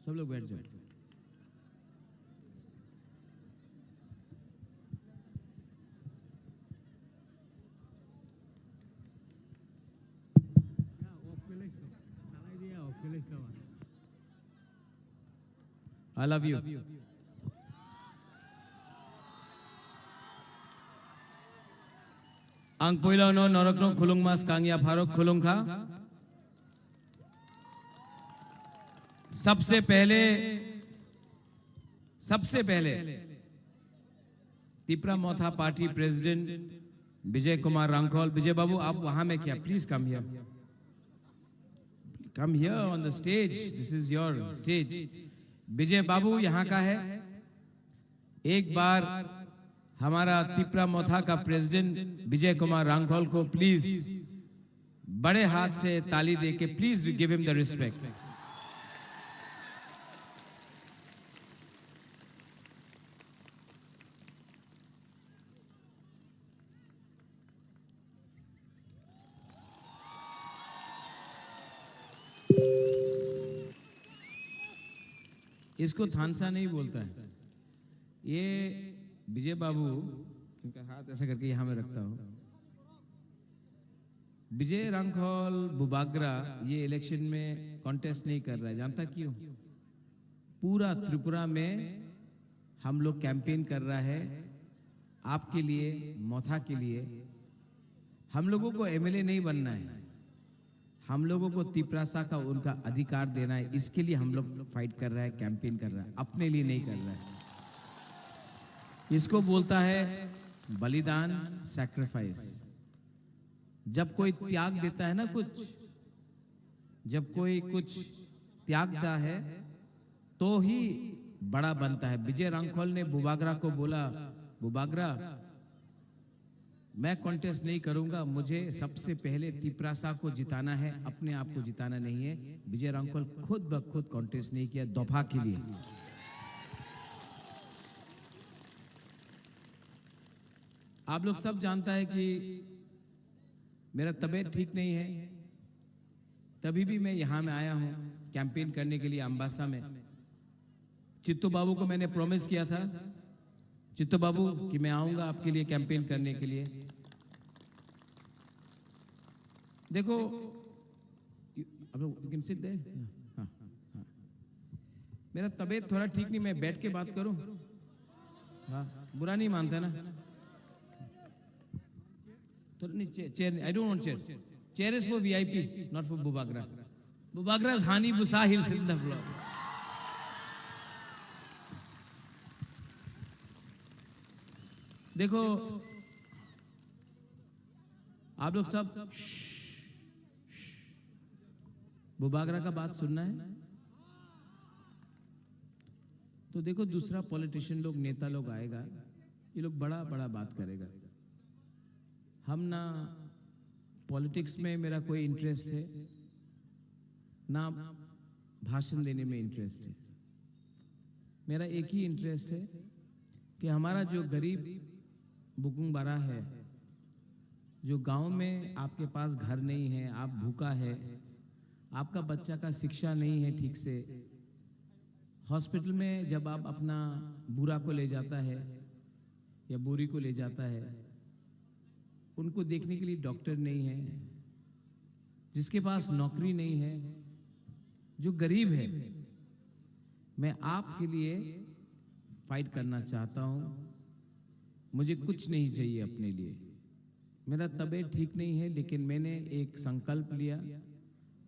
सब लोग बैठ जाओ। I love you. Ang puila no norok no khulungma skang ya pharok khulungkha. Sabse pehle, sabse pehle Tipra Motha Party President Vijay Kumar Rangkhol. Vijay Babu, aap wahan mein kya? Please come here. Come here on the stage. This is your stage. विजय बाबू यहाँ का है। एक बार हमारा तिपरा मोथा का प्रेसिडेंट विजय कुमार रांखल को प्लीज बड़े हाथ से ताली दे के please give him the respect. इसको थानसा नहीं बोलता है। ये विजय बाबू, इनका हाथ ऐसा करके यहाँ में रखता हूँ। विजय रांखल बुबाग्रा ये इलेक्शन में कॉन्टेस्ट नहीं कर रहा है, जानता क्यों? पूरा त्रिपुरा में हम लोग कैंपेन कर रहा है आपके लिए, मोथा के लिए। हम लोगों को एमएलए नहीं बनना है, हम लोगों को तिपरासा का उनका अधिकार देना है, इसके लिए हम लोग फाइट कर रहा है, कैंपेन कर रहा है, अपने लिए नहीं कर रहा है। इसको बोलता है बलिदान, सैक्रिफाइस। जब कोई त्याग देता है ना कुछ, जब कोई कुछ त्यागता है तो ही बड़ा बनता है। विजय रांखल ने बुबागरा को बोला, "बुबागरा, मैं कॉन्टेस्ट नहीं करूंगा, मुझे सबसे पहले तिपरासा को जिताना है, अपने आप को जिताना नहीं है।" विजय रांखल खुद ब खुद कॉन्टेस्ट नहीं किया दफा के लिए। आप लोग सब जानता है कि मेरा तबीयत ठीक नहीं है, तभी भी मैं यहाँ में आया हूँ कैंपेन करने के लिए अम्बासा में। चित्तू बाबू को मैंने प्रॉमिस किया था, चित्तू बाबू, कि मैं आऊँगा आपके लिए कैंपेन करने के लिए। देखो, you, आप लोग, you can sit there। हाँ, हाँ। मेरा तबीयत थोड़ा ठीक नहीं, मैं बैठ के बात करूँ? हाँ, बुरा नहीं मानते ना? थोड़ा नहीं, चे-, चेयर नहीं, I don't want chair। Chair is for V I P, not for Bubagra। Bubagra's honey busa, he'll sit in the floor। देखो, आप लोग सब बुबागरा का बात सुनना है। तो देखो, दूसरा पॉलिटिशियन लोग, नेता लोग आएगा, ये लोग बड़ा बड़ा बात करेगा। हम ना, पॉलिटिक्स में मेरा कोई इंटरेस्ट है, ना भाषण देने में इंटरेस्ट है। मेरा एक ही इंटरेस्ट है कि हमारा जो गरीब बुकुंग बारा है, जो गांव में आपके पास घर नहीं है, आप भूखा है, आपका बच्चा का शिक्षा नहीं है ठीक से, हॉस्पिटल में जब आप अपना बूढ़ा को ले जाता है या बूढ़ी को ले जाता है, उनको देखने के लिए डॉक्टर नहीं है, जिसके पास नौकरी नहीं है, जो गरीब है, मैं आपके लिए फाइट करना चाहता हूँ। मुझे कुछ नहीं चाहिए अपने लिए। मेरा तबीयत ठीक नहीं है, लेकिन मैंने एक संकल्प लिया,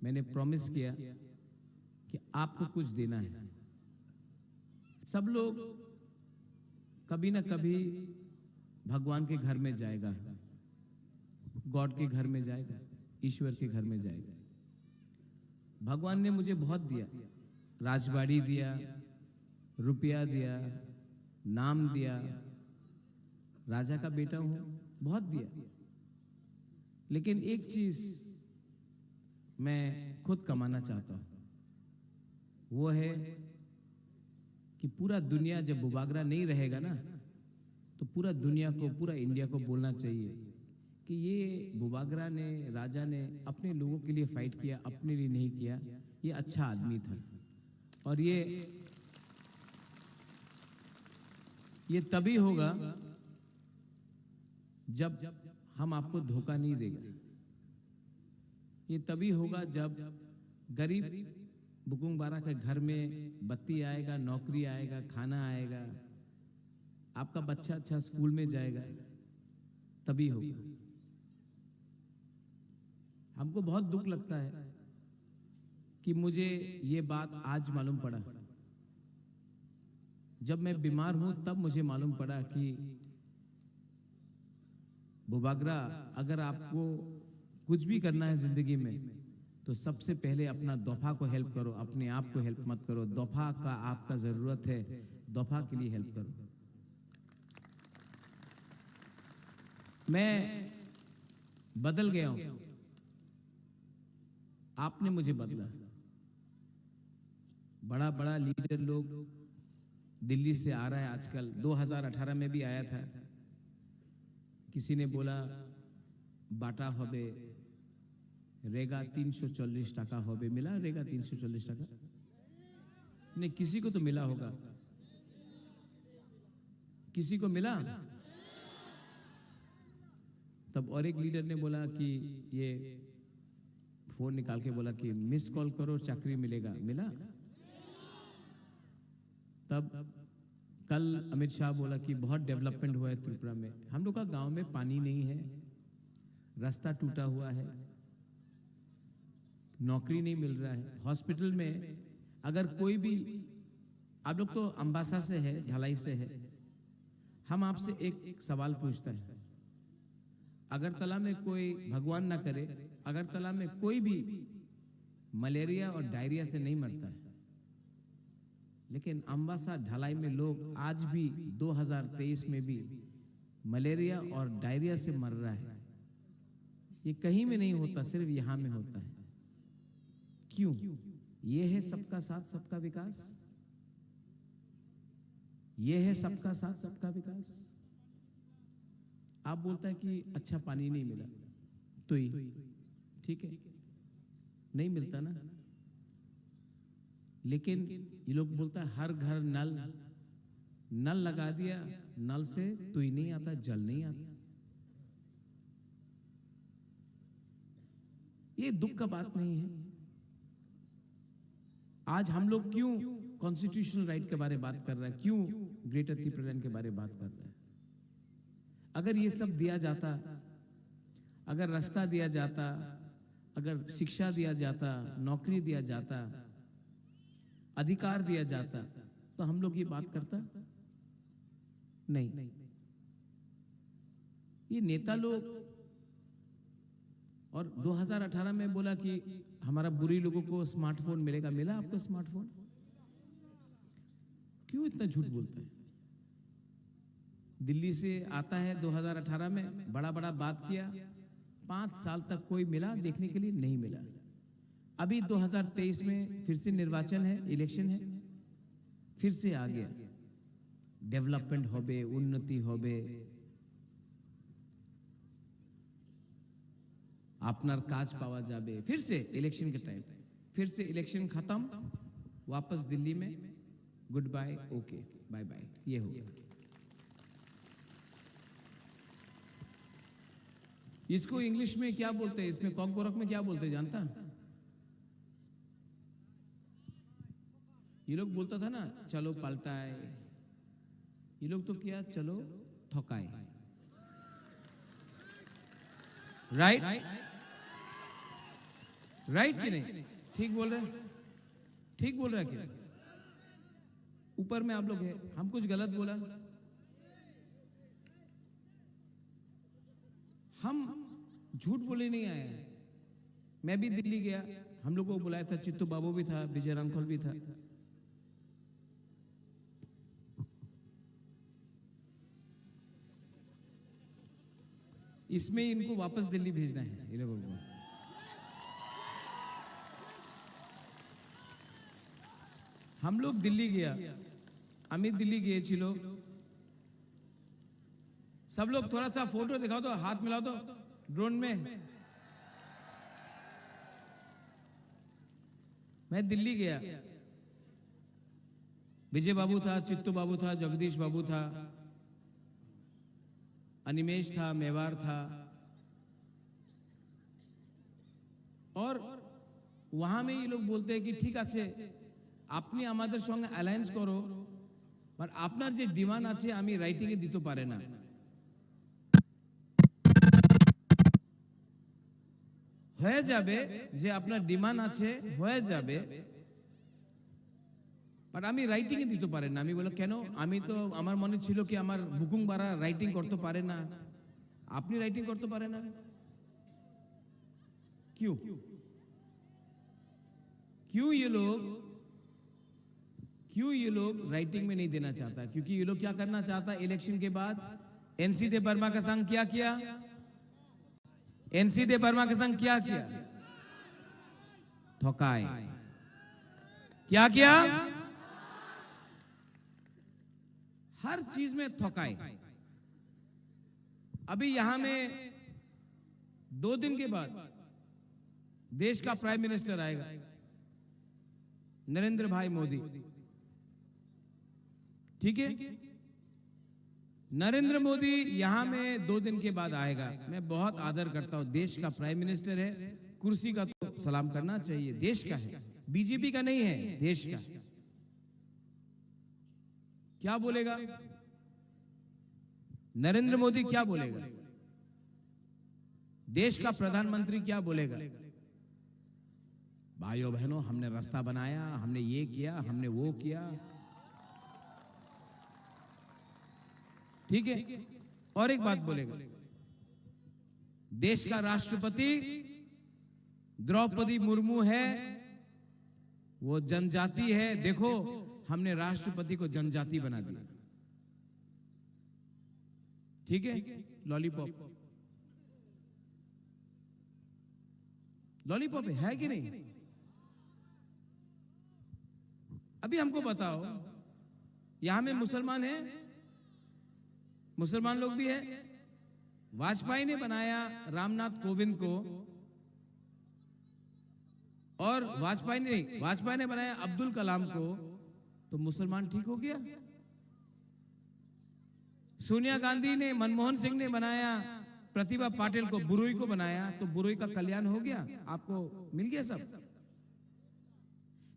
मैंने प्रॉमिस किया कि आपको कुछ देना है। सब लोग कभी ना कभी भगवान के घर में जाएगा, गॉड के घर में जाएगा, ईश्वर के घर में जाएगा। भगवान ने मुझे बहुत दिया, राजबाड़ी दिया, रुपया दिया, नाम दिया, राजा का बेटा हूँ, बहुत दिया। लेकिन एक चीज मैं खुद कमाना चाहता हूँ, वो है कि पूरा दुनिया जब बुबागरा नहीं रहेगा ना, तो पूरा दुनिया को, पूरा इंडिया को बोलना चाहिए कि ये बुबागरा ने, राजा ने अपने लोगों के लिए फाइट किया, अपने लिए नहीं किया, ये अच्छा आदमी था। और ये, ये तभी होगा जब हम आपको धोखा नहीं देगा। ये तभी होगा जब गरीब बुकुंग बारा के घर में बत्ती आएगा, नौकरी आएगा, खाना आएगा, आपका बच्चा अच्छा स्कूल में जाएगा, तभी होगा। हमको बहुत दुख लगता है कि मुझे ये बात आज मालूम पड़ा। जब मैं बीमार हूँ, तब मुझे मालूम पड़ा कि बुबागरा, अगर आपको कुछ भी करना है जिंदगी में, तो सबसे पहले अपना दोफा को हेल्प करो, अपने आप को हेल्प मत करो। दोफा का आपका जरूरत है, दोफा के लिए हेल्प करो। मैं बदल गया हूं, आपने मुझे बदला। बड़ा बड़ा लीडर लोग दिल्ली से आ रहा है आजकल, दो हज़ार अठारह में भी आया था, किसी ने बोला बाटा होबे, रेगा तीन सौ चालीस टका होबे, मिला रेगा तीन सौ चालीस टका? नहीं, किसी को तो मिला होगा, किसी को मिला? तब और एक लीडर ने बोला कि ये फोन निकाल के बोला कि मिस कॉल करो, चाकरी मिलेगा। मिला? तब कल अमित शाह बोला कि बहुत डेवलपमेंट हुआ है त्रिपुरा में। हम लोग का गांव में पानी नहीं है, रास्ता टूटा हुआ है, नौकरी नहीं मिल रहा है। हॉस्पिटल में अगर कोई भी, आप लोग तो अम्बासा से है, झालाई से है, हम आपसे एक सवाल पूछते हैं, अगरतला में कोई, भगवान ना करे, अगरतला में कोई भी मलेरिया और डायरिया से नहीं मरता है, लेकिन अम्बासा झालाई में लोग आज भी, दो हज़ार तेईस में भी मलेरिया और डायरिया से मर रहा है। ये कहीं में नहीं होता, सिर्फ यहाँ में होता है। क्यों? ये है सबका साथ, सबका विकास। ये है सबका साथ, सबका विकास। आप बोलता है कि अच्छा पानी नहीं मिला, तुई, ठीक है, नहीं मिलता ना, लेकिन ये लोग बोलता है हर घर नल, नल लगा दिया, नल से तुई नहीं आता, जल नहीं आता। ये दुख का बात नहीं है। आज हम लोग क्यों कॉन्स्टिट्यूशनल राइट के बारे में बात कर रहे हैं, क्यों ग्रेटर तिब्बतलैंड के बारे में बात कर रहे हैं? अगर ये सब दिया जाता, अगर रास्ता दिया जाता, अगर शिक्षा दिया जाता, नौकरी दिया जाता, अधिकार दिया जाता, तो हम लोग ये बात करता नहीं। ये नेता लोग, और दो हज़ार अठारह में बोला कि हमारा बुरी लोगों को स्मार्टफोन मिलेगा। मिला आपको स्मार्टफोन? क्यों इतना झूठ बोलता है? दिल्ली से आता है दो हज़ार अठारह में, बड़ा बड़ा बात किया, पांच साल तक कोई मिला देखने के लिए नहीं मिला। अभी दो हज़ार तेईस में फिर से निर्वाचन है, इलेक्शन है, फिर से आ गया। डेवलपमेंट होबे, उन्नति होबे, আপনার কাজ পাওয়া যাবে। फिर से इलेक्शन के टाइम, फिर से इलेक्शन खत्म, वापस दिल्ली में, goodbye, okay, bye bye, ये हो गया। इसको इंग्लिश में क्या बोलते हैं, इसमें कॉकबरक में क्या बोलते हैं, जानता? ये लोग बोलता था ना, चलो पलटाए, ये लोग तो क्या, चलो थकाए। राइट? राइट कि नहीं? ठीक बोल रहे हैं? ठीक बोल रहा है क्या? ऊपर में आप लोग हैं, हम कुछ गलत बोला? हम झूठ बोले नहीं आए हैं। मैं भी दिल्ली गया, हम लोग को बुलाया था, चित्तू बाबू भी था, विजय रामखोल भी था। इसमें इनको वापस दिल्ली भेजना है, ये लोगों को। हम लोग दिल्ली गया, আমি দিল্লি গিয়েছিল। सब लोग थोड़ा सा फोटो दिखाओ तो, हाथ मिलाओ तो ड्रोन में। मैं दिल्ली गया, विजय बाबू था, चित्तू बाबू था, जगदीश बाबू था, अनिमेश था, मेवार था, और वहां में ये लोग बोलते हैं कि ठीक আছে, আপনি আমাদের সঙ্গে অ্যালায়েন্স করো, বাট আপনার যে ডিমান্ড আছে আমি রাইটিং এ দিতে পারে না। হয়ে যাবে, যে আপনার ডিমান্ড আছে হয়ে যাবে, বাট আমি রাইটিং এ দিতে পারে না। আমি বললাম, কেন? আমি তো, আমার মনে ছিল কি আমার বুকুং বারা রাইটিং করতে পারে না, আপনি রাইটিং করতে পারে না। क्यों? क्यों ये लोग, क्यों ये लोग राइटिंग में नहीं देना चाहता? क्योंकि ये लोग क्या करना चाहता है इलेक्शन के बाद? एनसी देबबर्मा का संग क्या किया? एनसी देबबर्मा का संग क्या किया? थकाए। क्या किया? हर चीज में थकाए। अभी यहां में दो दिन के बाद देश का प्राइम मिनिस्टर आएगा, नरेंद्र भाई मोदी। ठीक है, नरेंद्र मोदी यहां में दो दिन के बाद आएगा। मैं बहुत आदर करता हूं, देश का प्राइम मिनिस्टर है, कुर्सी का तो सलाम करना चाहिए, देश का है, बीजेपी का नहीं है, देश का। क्या बोलेगा नरेंद्र मोदी, क्या बोलेगा? देश का प्रधानमंत्री क्या बोलेगा? भाइयों बहनों, हमने रास्ता बनाया, हमने ये किया, हमने वो किया। ठीक है, और एक बात बोलेगा, देश का राष्ट्रपति द्रौपदी मुर्मू है, वो जनजाति है। देखो, हमने राष्ट्रपति को जनजाति बना दिया। ठीक है, लॉलीपॉप, लॉलीपॉप है कि नहीं? अभी हमको बताओ, यहां में मुसलमान है, मुसलमान लोग भी है। वाजपेयी ने बनाया रामनाथ कोविंद को, और वाजपेयी ने, वाजपेयी ने बनाया अब्दुल कलाम को, तो मुसलमान ठीक हो गया। सोनिया गांधी ने, मनमोहन सिंह ने बनाया, प्रतिभा पाटिल को, बुरुई को बनाया, तो बुरुई का कल्याण हो गया, आपको मिल गया सब।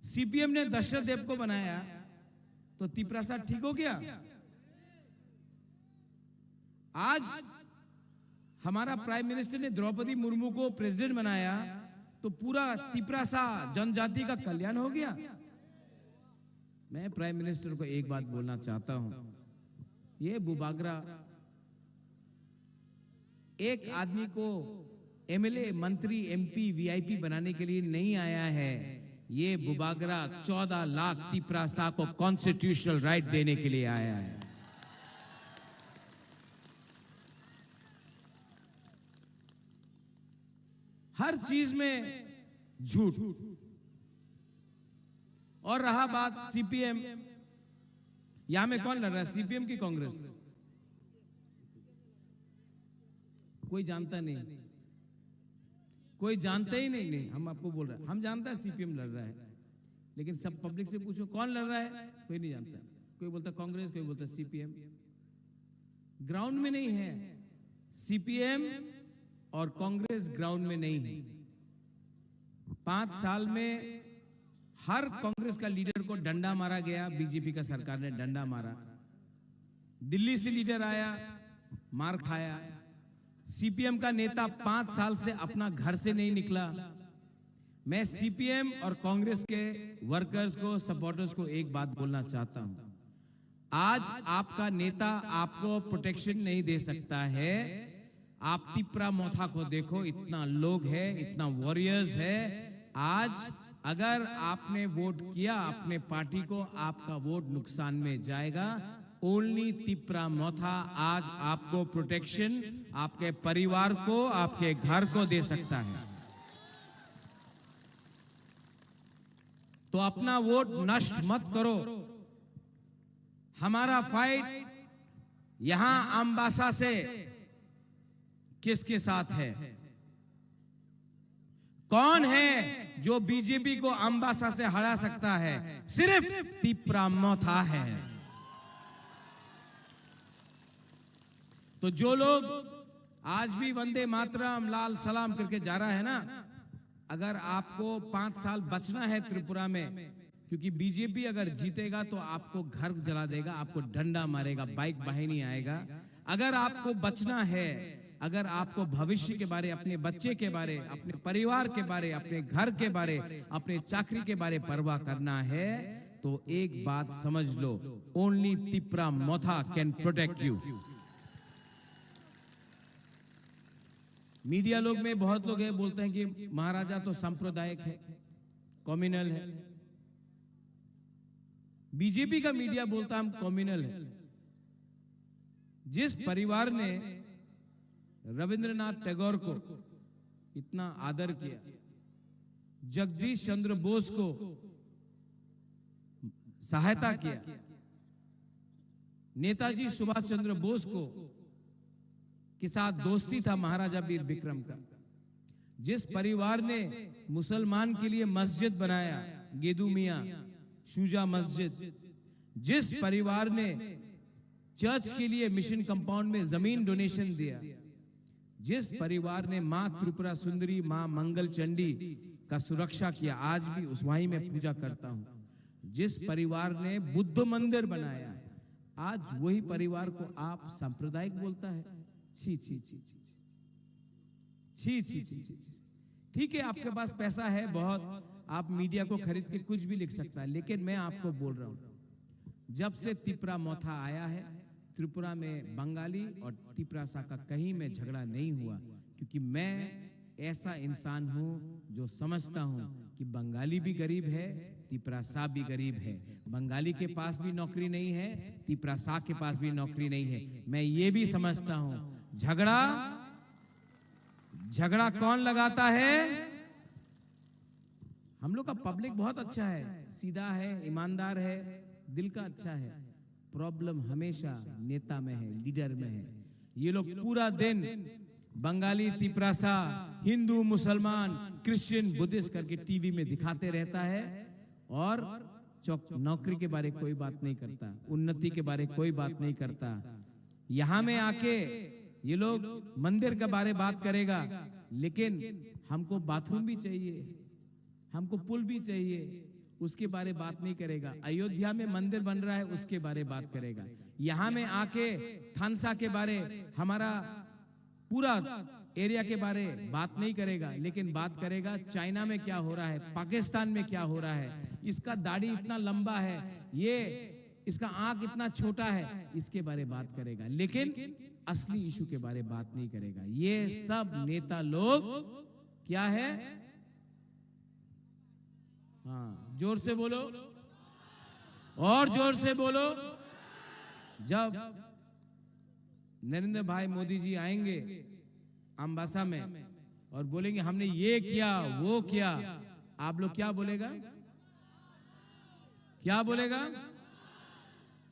सीपीएम ने दशरथ देव को बनाया, तो तिपरासा ठीक हो गया। आज हमारा प्राइम मिनिस्टर ने द्रौपदी मुर्मू को प्रेसिडेंट बनाया, तो पूरा तिपरासा जनजाति का कल्याण हो गया। मैं प्राइम मिनिस्टर को एक बात बोलना चाहता हूं, ये बुबागरा एक आदमी को एमएलए, मंत्री, एमपी, वीआईपी बनाने के लिए नहीं आया है। ये बुबागरा चौदह लाख तिपरासा को कॉन्स्टिट्यूशनल राइट देने के लिए आया है। हर चीज में झूठ। और रहा बात सीपीएम, यहां में कौन लड़ रहा है, सीपीएम की कांग्रेस? कोई जानता नहीं, कोई जानता ही नहीं। नहीं, हम आपको बोल रहे हैं, हम जानता है सीपीएम लड़ रहा है, लेकिन सब पब्लिक से पूछो कौन लड़ रहा है, कोई नहीं जानता। कोई बोलता कांग्रेस, कोई बोलता सीपीएम। ग्राउंड में नहीं है, सीपीएम और कांग्रेस ग्राउंड में नहीं है। पांच साल में हर कांग्रेस का लीडर को डंडा मारा गया, बीजेपी का सरकार ने डंडा मारा। दिल्ली से लीडर आया, मार खाया। सीपीएम का नेता पांच साल से अपना घर से नहीं निकला। मैं सीपीएम और कांग्रेस के वर्कर्स को, सपोर्टर्स को एक बात बोलना चाहता हूं, आज आपका नेता आपको प्रोटेक्शन नहीं दे सकता है। आप तिपरा मोथा को देखो, इतना लोग है, इतना वॉरियर्स है। आज अगर आपने वोट किया अपने पार्टी को, आपका वोट नुकसान में जाएगा। ओनली तिपरा मोथा आज आपको प्रोटेक्शन, आपके परिवार को, आपके घर को दे सकता है। तो अपना वोट नष्ट मत करो। हमारा फाइट यहां अम्बासा से किसके साथ है? कौन है जो बीजेपी को अम्बासा से हरा सकता है? सिर्फ तिपरा मोथा है। तो जो लोग आज भी वंदे मातरम, लाल सलाम करके जा रहा है ना, अगर आपको पांच साल बचना है त्रिपुरा में, क्योंकि बीजेपी अगर जीतेगा तो आपको घर जला देगा, आपको डंडा मारेगा, बाइक वाहिनी आएगा। अगर आपको बचना है, अगर आपको भविष्य के बारे, अपने बच्चे के बारे, अपने परिवार के बारे, अपने घर के बारे, अपने चाकरी के बारे परवाह करना है, तो एक बात समझ लो, only Tipra Motha can protect you। Media लोग में बहुत लोग हैं, बोलते हैं कि महाराजा तो सांप्रदायिक है, कम्युनल है। बीजेपी का मीडिया बोलता हम कम्युनल है। जिस परिवार ने रविंद्रनाथ टैगोर को इतना आदर किया, जगदीश चंद्र बोस को सहायता किया, नेताजी सुभाष चंद्र बोस को के साथ दोस्ती था महाराजा वीर विक्रम का, जिस परिवार ने मुसलमान के लिए मस्जिद बनाया, गेदू मियाँ, शुजा मस्जिद, जिस परिवार ने चर्च के लिए मिशन कंपाउंड में जमीन डोनेशन दिया, जिस परिवार ने माँ त्रिपुरा सुंदरी, माँ मंगल चंडी का सुरक्षा किया, आज भी उस वहीं में पूजा करता हूँ। जिस परिवार ने बुद्ध मंदिर बनाया है, आज वही परिवार को आप सांप्रदायिक बोलता है। छी, छी, छी, छी, छी। छी, छी, छी, छी, छी। ठीक है, आपके पास पैसा है बहुत, आप मीडिया को खरीद के कुछ भी लिख सकता है, लेकिन मैं आपको बोल रहा हूँ, जब से तिपरा मोथा आया है, त्रिपुरा में बंगाली और तिपरासा का कहीं में झगड़ा नहीं हुआ, क्योंकि मैं ऐसा इंसान हूँ जो समझता हूँ कि बंगाली भी गरीब है, तिपरासा भी गरीब है। बंगाली के पास भी नौकरी नहीं है, तिपरासा के पास भी नौकरी नहीं है। मैं ये भी समझता हूँ, झगड़ा, झगड़ा कौन लगाता है? हम लोग का पब्लिक बहुत अच्छा है, सीधा है, ईमानदार है, दिल का अच्छा है। प्रॉब्लम हमेशा नेता में है, लीडर में है। ये लोग पूरा दिन बंगाली, तिपरासा, हिंदू, मुसलमान, क्रिश्चियन, बुद्धिस्ट करके टीवी में दिखाते रहता है और चौक नौकरी के बारे कोई बात नहीं करता, उन्नति के बारे कोई बात नहीं करता। यहाँ में आके ये लोग मंदिर के बारे बात करेगा, लेकिन हमको बाथरूम भी चाहिए, हमको पुल भी चाहिए, उसके बारे बात नहीं करेगा। अयोध्या में मंदिर बन रहा है, उसके बारे बात करेगा। यहाँ में आके थानसा के बारे, हमारा पूरा एरिया के बारे बात नहीं करेगा, लेकिन बात करेगा चाइना में क्या हो रहा है, पाकिस्तान में क्या हो रहा है, इसका दाढ़ी इतना लंबा है, ये इसका आंख इतना छोटा है, इसके बारे बात करेगा, लेकिन असली इशू के बारे बात नहीं करेगा। ये सब नेता लोग क्या है? हाँ, जोर से बोलो, और जोर से बोलो। जब नरेंद्र भाई मोदी जी आएंगे अम्बासा में और बोलेंगे, "हमने ये किया, वो किया," आप लोग क्या बोलेगा? क्या बोलेगा?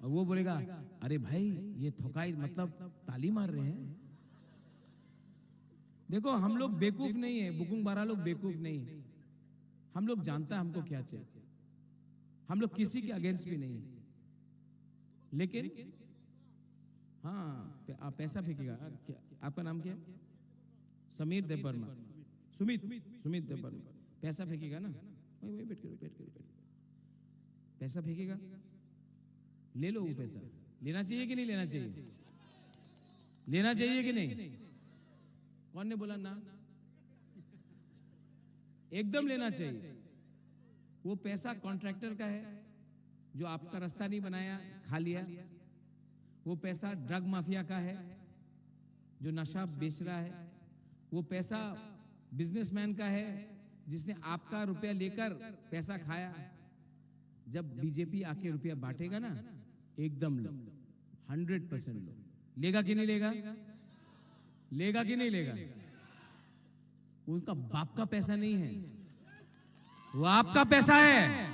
और वो बोलेगा, "अरे भाई, ये थोकाई, मतलब, ताली मार रहे हैं।" देखो, हम लोग बेवकूफ नहीं है, बुकुंग बारा लोग बेवकूफ नहीं है। हम लोग जानता है हमको क्या चाहिए। हम लोग किसी के अगेंस्ट भी नहीं है। लेकिन हाँ, पे-, आप पैसा फेंकेगा। क्या, आपका नाम क्या है? समीर देबबर्मा। सुमित, सुमित देबबर्मा। पैसा फेंकेगा ना? वही, वही बैठ के, बैठ के, बैठ के। पैसा फेंकेगा? ले लो वो पैसा। लेना चाहिए कि नहीं लेना चाहिए? लेना चाहिए कि नहीं? कौन ने बोला ना? एकदम लेना चाहिए। वो पैसा कॉन्ट्रैक्टर का है, जो आपका रास्ता नहीं बनाया, खा लिया। वो पैसा ड्रग माफिया का है, जो नशा बेच रहा है। वो पैसा बिजनेसमैन का है, जिसने आपका रुपया लेकर पैसा खाया। जब बीजेपी आके रुपया बांटेगा ना, एकदम लो, हंड्रेड परसेंट लो। लेगा कि नहीं लेगा? लेगा कि नहीं लेगा? उनका बाप का पैसा नहीं है, वो आपका पैसा है।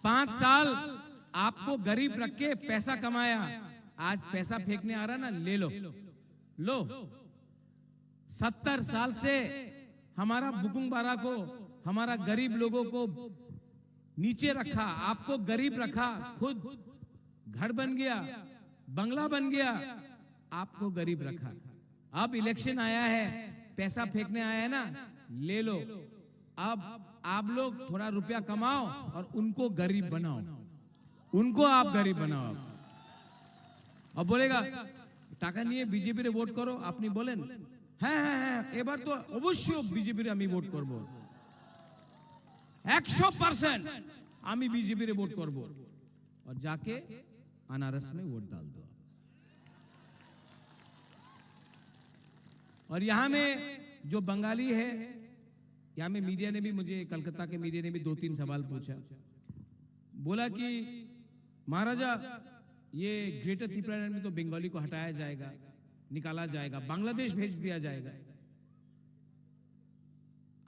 पांच साल आपको गरीब रख के पैसा कमाया, आज पैसा फेंकने आ रहा ना, ले लो, लो। सत्तर साल से हमारा बुकुंग बारा को, हमारा गरीब लोगों को नीचे रखा, आपको गरीब रखा, खुद घर बन गया, बंगला बन गया, आपको गरीब रखा। अब इलेक्शन आया है, पैसा फेंकने आया है ना, ले लो। अब आप लोग थोड़ा रुपया कमाओ और उनको गरीब बनाओ, उनको आप गरीब बनाओ। अब बोलेगा, টাকা নিয়ে বিজেপিরে ভোট করো, আপনি বলেন, হ্যাঁ, হ্যাঁ, হ্যাঁ, এবার তো অবশ্যই বিজেপিরে আমি ভোট করব, একশো পার্সেন্ট আমি বিজেপিরে ভোট করব। और जाके अनारस में वोट डाल दो। और यहाँ में जो बंगाली है, यहाँ में मीडिया ने भी मुझे, कलकत्ता के मीडिया ने भी दो तीन सवाल पूछा, बोला कि महाराजा, ये ग्रेटर तिप्रालैंड में तो बंगाली को हटाया जाएगा, निकाला जाएगा, बांग्लादेश भेज दिया जाएगा।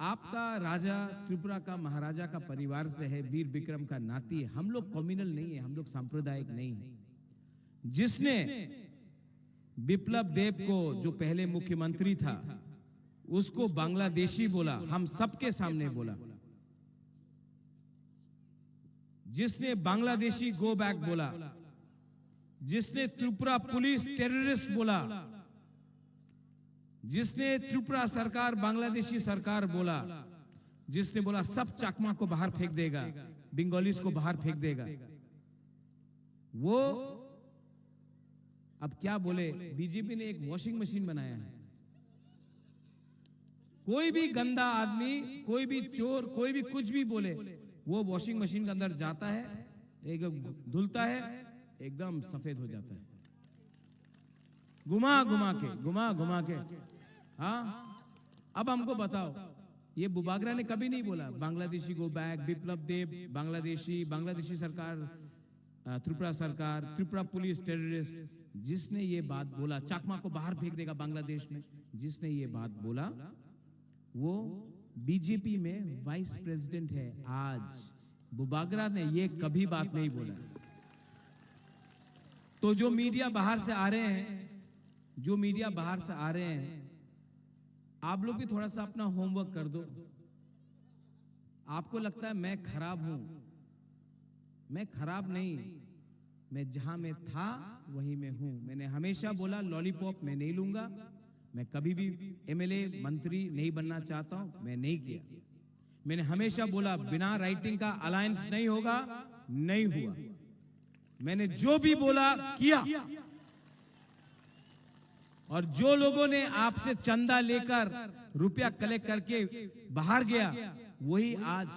आपका राजा त्रिपुरा का महाराजा का परिवार से है, वीर विक्रम का नाती है। हम लोग कम्युनल नहीं है, हम लोग सांप्रदायिक नहीं है। जिसने विप्लव देव को, जो पहले मुख्यमंत्री था, उसको बांग्लादेशी बोला, हम सबके सामने बोला। जिसने बांग्लादेशी गो बैक बोला, जिसने त्रिपुरा पुलिस टेररिस्ट बोला, जिसने त्रिपुरा सरकार बांग्लादेशी सरकार बोला, जिसने बोला सब चकमा को बाहर फेंक देगा, बंगालीज को बाहर फेंक देगा, वो अब क्या बोले, बीजेपी ने एक वॉशिंग मशीन बनाया है। कोई भी गंदा आदमी, कोई भी चोर, कोई भी कुछ भी बोले, वो वॉशिंग मशीन के अंदर जाता है, एक धुलता है, एकदम सफेद हो जाता है। घुमा घुमा के, घुमा घुमा के। हाँ, अब हमको बताओ, ये बुबागरा ने कभी नहीं बोला बांग्लादेशी गो बैक, विप्लव देव बांग्लादेशी, बांग्लादेशी सरकार, अ, त्रिपुरा सरकार, त्रिपुरा पुलिस टेररिस्ट, जिसने ये बात बोला, चकमा को बाहर फेंक देगा बांग्लादेश में, जिसने ये बात बोला, वो बीजेपी में वाइस प्रेसिडेंट है आज। बुबागरा ने ये कभी बात नहीं बोला। तो जो मीडिया बाहर से आ रहे हैं, जो मीडिया बाहर से आ रहे हैं, आप लोग भी थोड़ा सा अपना होमवर्क कर दो। आपको लगता है मैं खराब हूं, मैं खराब नहीं, मैं जहां मैं था वहीं मैं हूं। मैंने हमेशा बोला लॉलीपॉप मैं नहीं लूंगा, मैं कभी भी एमएलए मंत्री नहीं बनना चाहता हूं, मैं नहीं किया। मैंने हमेशा बोला बिना राइटिंग का अलायंस नहीं होगा, नहीं हुआ। मैंने जो भी बोला किया। और जो लोगों ने आपसे चंदा लेकर रुपया कलेक्ट करके बाहर गया, वही आज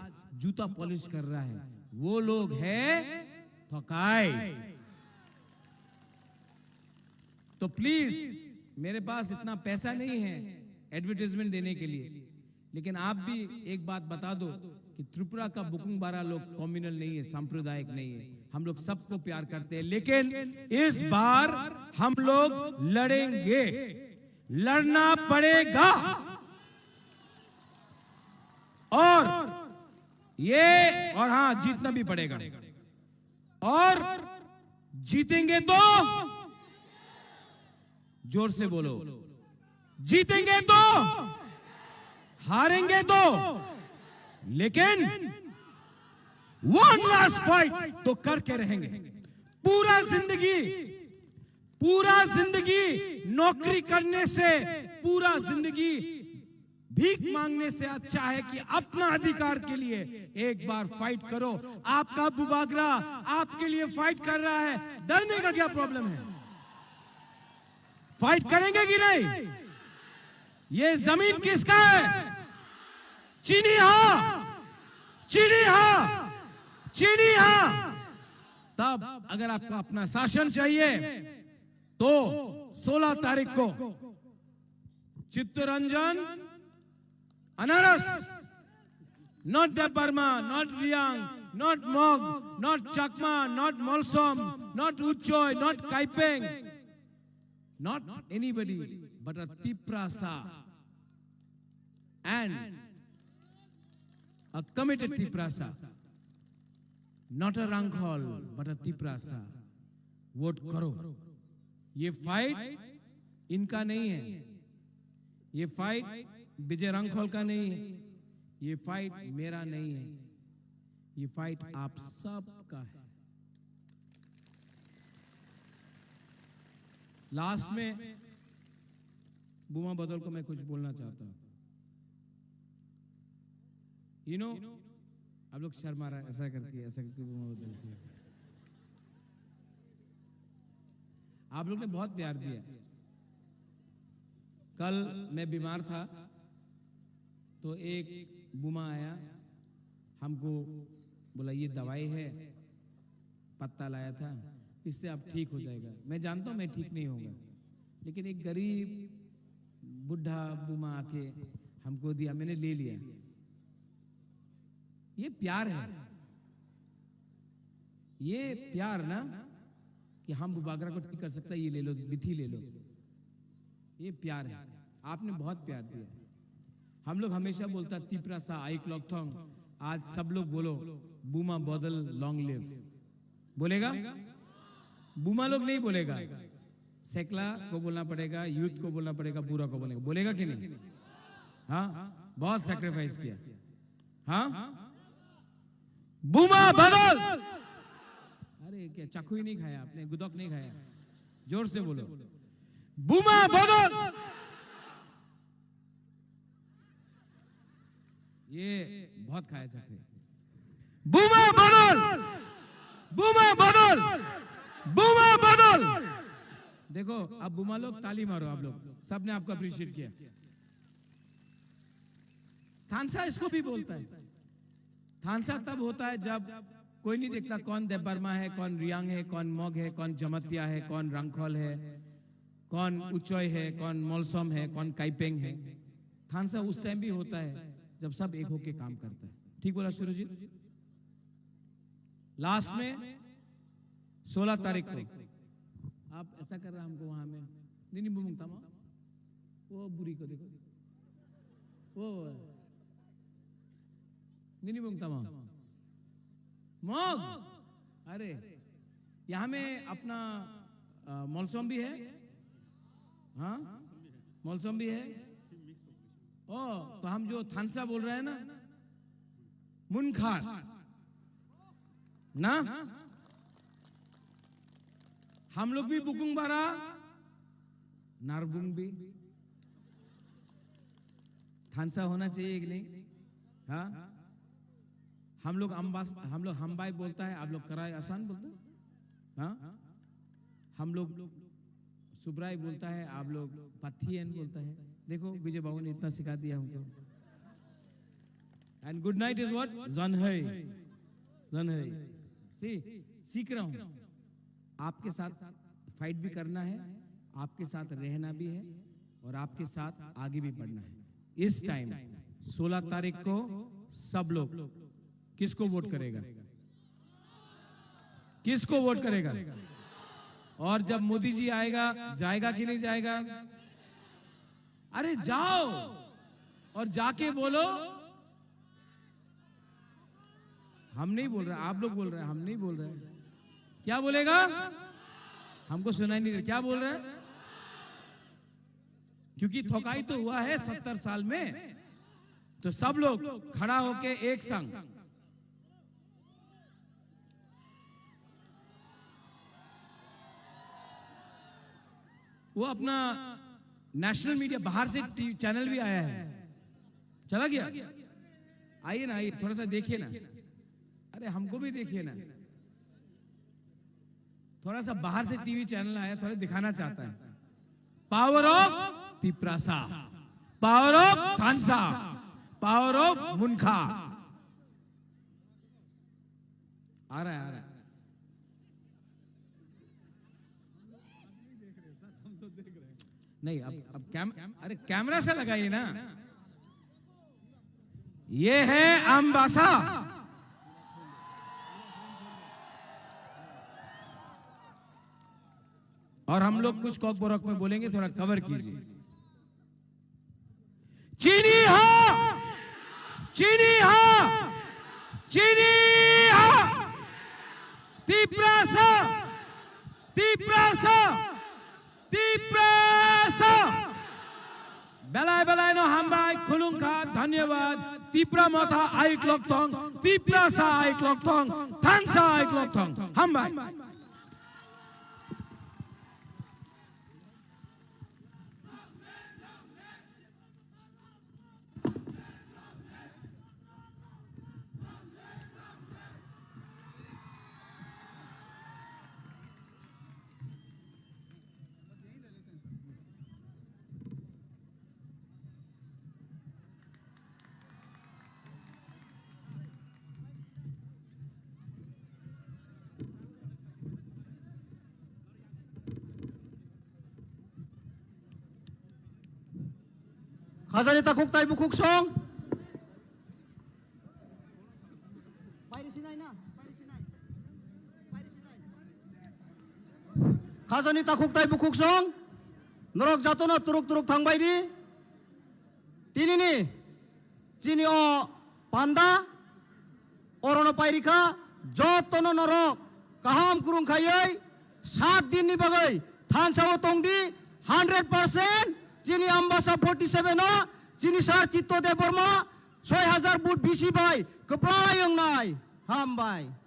जूता पॉलिश कर रहा है। वो लोग है ठकाई। तो प्लीज, मेरे पास इतना पैसा नहीं है एडवर्टाइजमेंट देने के लिए, लेकिन आप भी एक बात बता दो कि त्रिपुरा का बुकुंग बारा लोग कम्युनल नहीं है, सांप्रदायिक नहीं है। हम लोग सबको प्यार करते हैं, लेकिन इस बार हम लोग लड़ेंगे, लड़ना पड़ेगा। और ये, और हाँ, जीतना भी पड़ेगा। और जीतेंगे तो, जोर से बोलो, जीतेंगे तो, हारेंगे तो, लेकिन वन लास्ट फाइट तो करके रहेंगे। पूरा जिंदगी, पूरा जिंदगी नौकरी करने से, पूरा जिंदगी भीख मांगने से अच्छा है कि अपना अधिकार के लिए एक बार फाइट करो। आपका बुबागरा आपके लिए फाइट कर रहा है, डरने का क्या प्रॉब्लम है? फाइट करेंगे कि नहीं? ये जमीन किसका है? चीनी हा, चीनी हा, चीनी हा। तब अगर आपको अपना शासन चाहिए तो सोलह तारीख को चित्तरंजन अनारस, not Debbarma, not Riang, not Mog, not Chakma, not Molsom, not Uchoi, not Kaipeng, not anybody but a Tiprasa and a committed Tiprasa, not a Rangkhol but a Tiprasa. Vote करो। ये फाइट इनका नहीं है, ये फाइट विजय रांखल का नहीं है, ये फाइट मेरा नहीं है, ये फाइट आप सब का है। लास्ट में बुमा बदल को मैं कुछ बोलना चाहता हूं। यू नो, आप लोग शर्मा रहा, ऐसा करके, ऐसा करके वो बोलते हैं। आप लोग ने बहुत प्यार दिया। कल मैं बीमार था, तो एक बूमा आया, हमको बोला, "ये दवाई है।" पत्ता लाया था, "इससे आप ठीक हो जाएगा।" मैं जानता हूँ मैं ठीक नहीं होगा, लेकिन एक गरीब बूढ़ा बूमा आके हमको दिया, मैंने ले लिया। ये प्यार है, ये प्यार ना, कि हम बुबागरा को ठीक कर सकता है, ये ले लो, बिथी ले लो, ये प्यार है। आपने बहुत प्यार दिया। हम लोग हमेशा बोलता, "तिप्रा सा आइक लॉकथोंग।" आज सब लोग बोलो, "बुमा बदल लॉन्ग लिव।" बोलेगा? बुमा लोग नहीं बोलेगा। सेकला को बोलना पड़ेगा, यूथ को बोलना पड़ेगा, बुरा को बोलेगा। बोलेगा कि नहीं? हाँ, बहुत सैक्रिफाइस किया। हाँ, बुमा बदल। अरे, क्या चाकू ही नहीं खाया आपने, गुदक नहीं खाया? जोर से बोलो, बुमा बदल। ये बहुत खाया चाकू। बुमा बदल, बुमा बदल, बुमा बदल। देखो, अब बुमा लोग ताली मारो, आप लोग सबने आपको अप्रिशिएट किया। थानसा इसको भी बोलता है। थानसा तब होता है जब कोई नहीं देखता कौन देबबर्मा है, कौन रियांग है, कौन मग है, कौन जमतिया है, कौन रंगखोल है, कौन उचोय है, कौन मलसम है, कौन काइपेंग है। थानसा उस टाइम भी होता है जब सब एक होके काम करता है। ठीक बोला सूरज जी? लास्ट में सोलह तारीख को आप ऐसा कर रहा हमको वहां में। Nini bumung tamo? वो बुरी को देखो। वो nini bumung tamo? मग। अरे, यहाँ में अपना, अ, मलसम भी है। हाँ, मलसम भी है। ओ, तो हम जो थानसा बोल रहे हैं ना, मुनखार ना, हम लोग भी बुकुंग बारा, नारबुंग भी। थानसा होना चाहिए कि नहीं? हाँ, हम लोग अम्बास, हम लोग हम्बाई बोलता है, आप लोग कराई आसान बोलते हैं। हाँ, हम लोग सुब्राई बोलता है, आप लोग पथियन बोलता है। देखो, विजय बाबू ने इतना सिखा दिया हमको। And good night is what? Janhai। Janhai। See, सीख रहा हूँ। आपके साथ फाइट भी करना है, आपके साथ रहना भी है और आपके साथ आगे भी बढ़ना है। इस टाइम सोलह तारीख को सब लोग किसको वोट करेगा? किसको वोट करेगा? और जब मोदी जी आएगा, जाएगा कि नहीं जाएगा? अरे जाओ और जाके बोलो, हम नहीं बोल रहे, आप लोग बोल रहे हैं, हम नहीं बोल रहे। क्या बोलेगा? हमको सुनाई नहीं दे, क्या बोल रहे हैं? क्योंकि ठगाई तो हुआ है सत्तर साल में, तो सब लोग खड़ा होके एक संग वो अपना नेशनल मीडिया बाहर से टीवी चैनल भी आया है, चला गया। आइए ना, आइए, थोड़ा सा देखिए ना। अरे, हमको भी देखिए ना। थोड़ा सा बाहर से टीवी चैनल आया, थोड़ा दिखाना चाहता है। Power of Tiprasa, power of थानसा, पावर ऑफ मुनखा। आ रहा है, आ रहा है। नहीं, अब, अब कैम-, अरे, कैमरा से लगाइए ना। ये है अम्बासा। और हम लोग कुछ कॉकबरक में बोलेंगे, थोड़ा कवर कीजिए। चिनी हा, चिनी हा, चिनी हा। तिप्रासा, तिप्रासा, Tiprasa. Belai belai no hambai, khulungkha, dhanyabad. Tipra Motha aik lokthong, Tiprasa aik lokthong, Thansa aik lokthong. Hambai. Khajani takhuk tai bukhuk song. Khajani takhuk tai bukhuk song. Norok jatono turuk turuk thangbai di. Tinini chini o panda orono pairikha, jotono norok kaham kurung khaiwi sat dinni bagwi thansa o tongdi, hundred percent chini Ambasa forty seven o chini sir Chitto Debbarma soi hajar vote bisi bai kwplai wngnai. Hambai.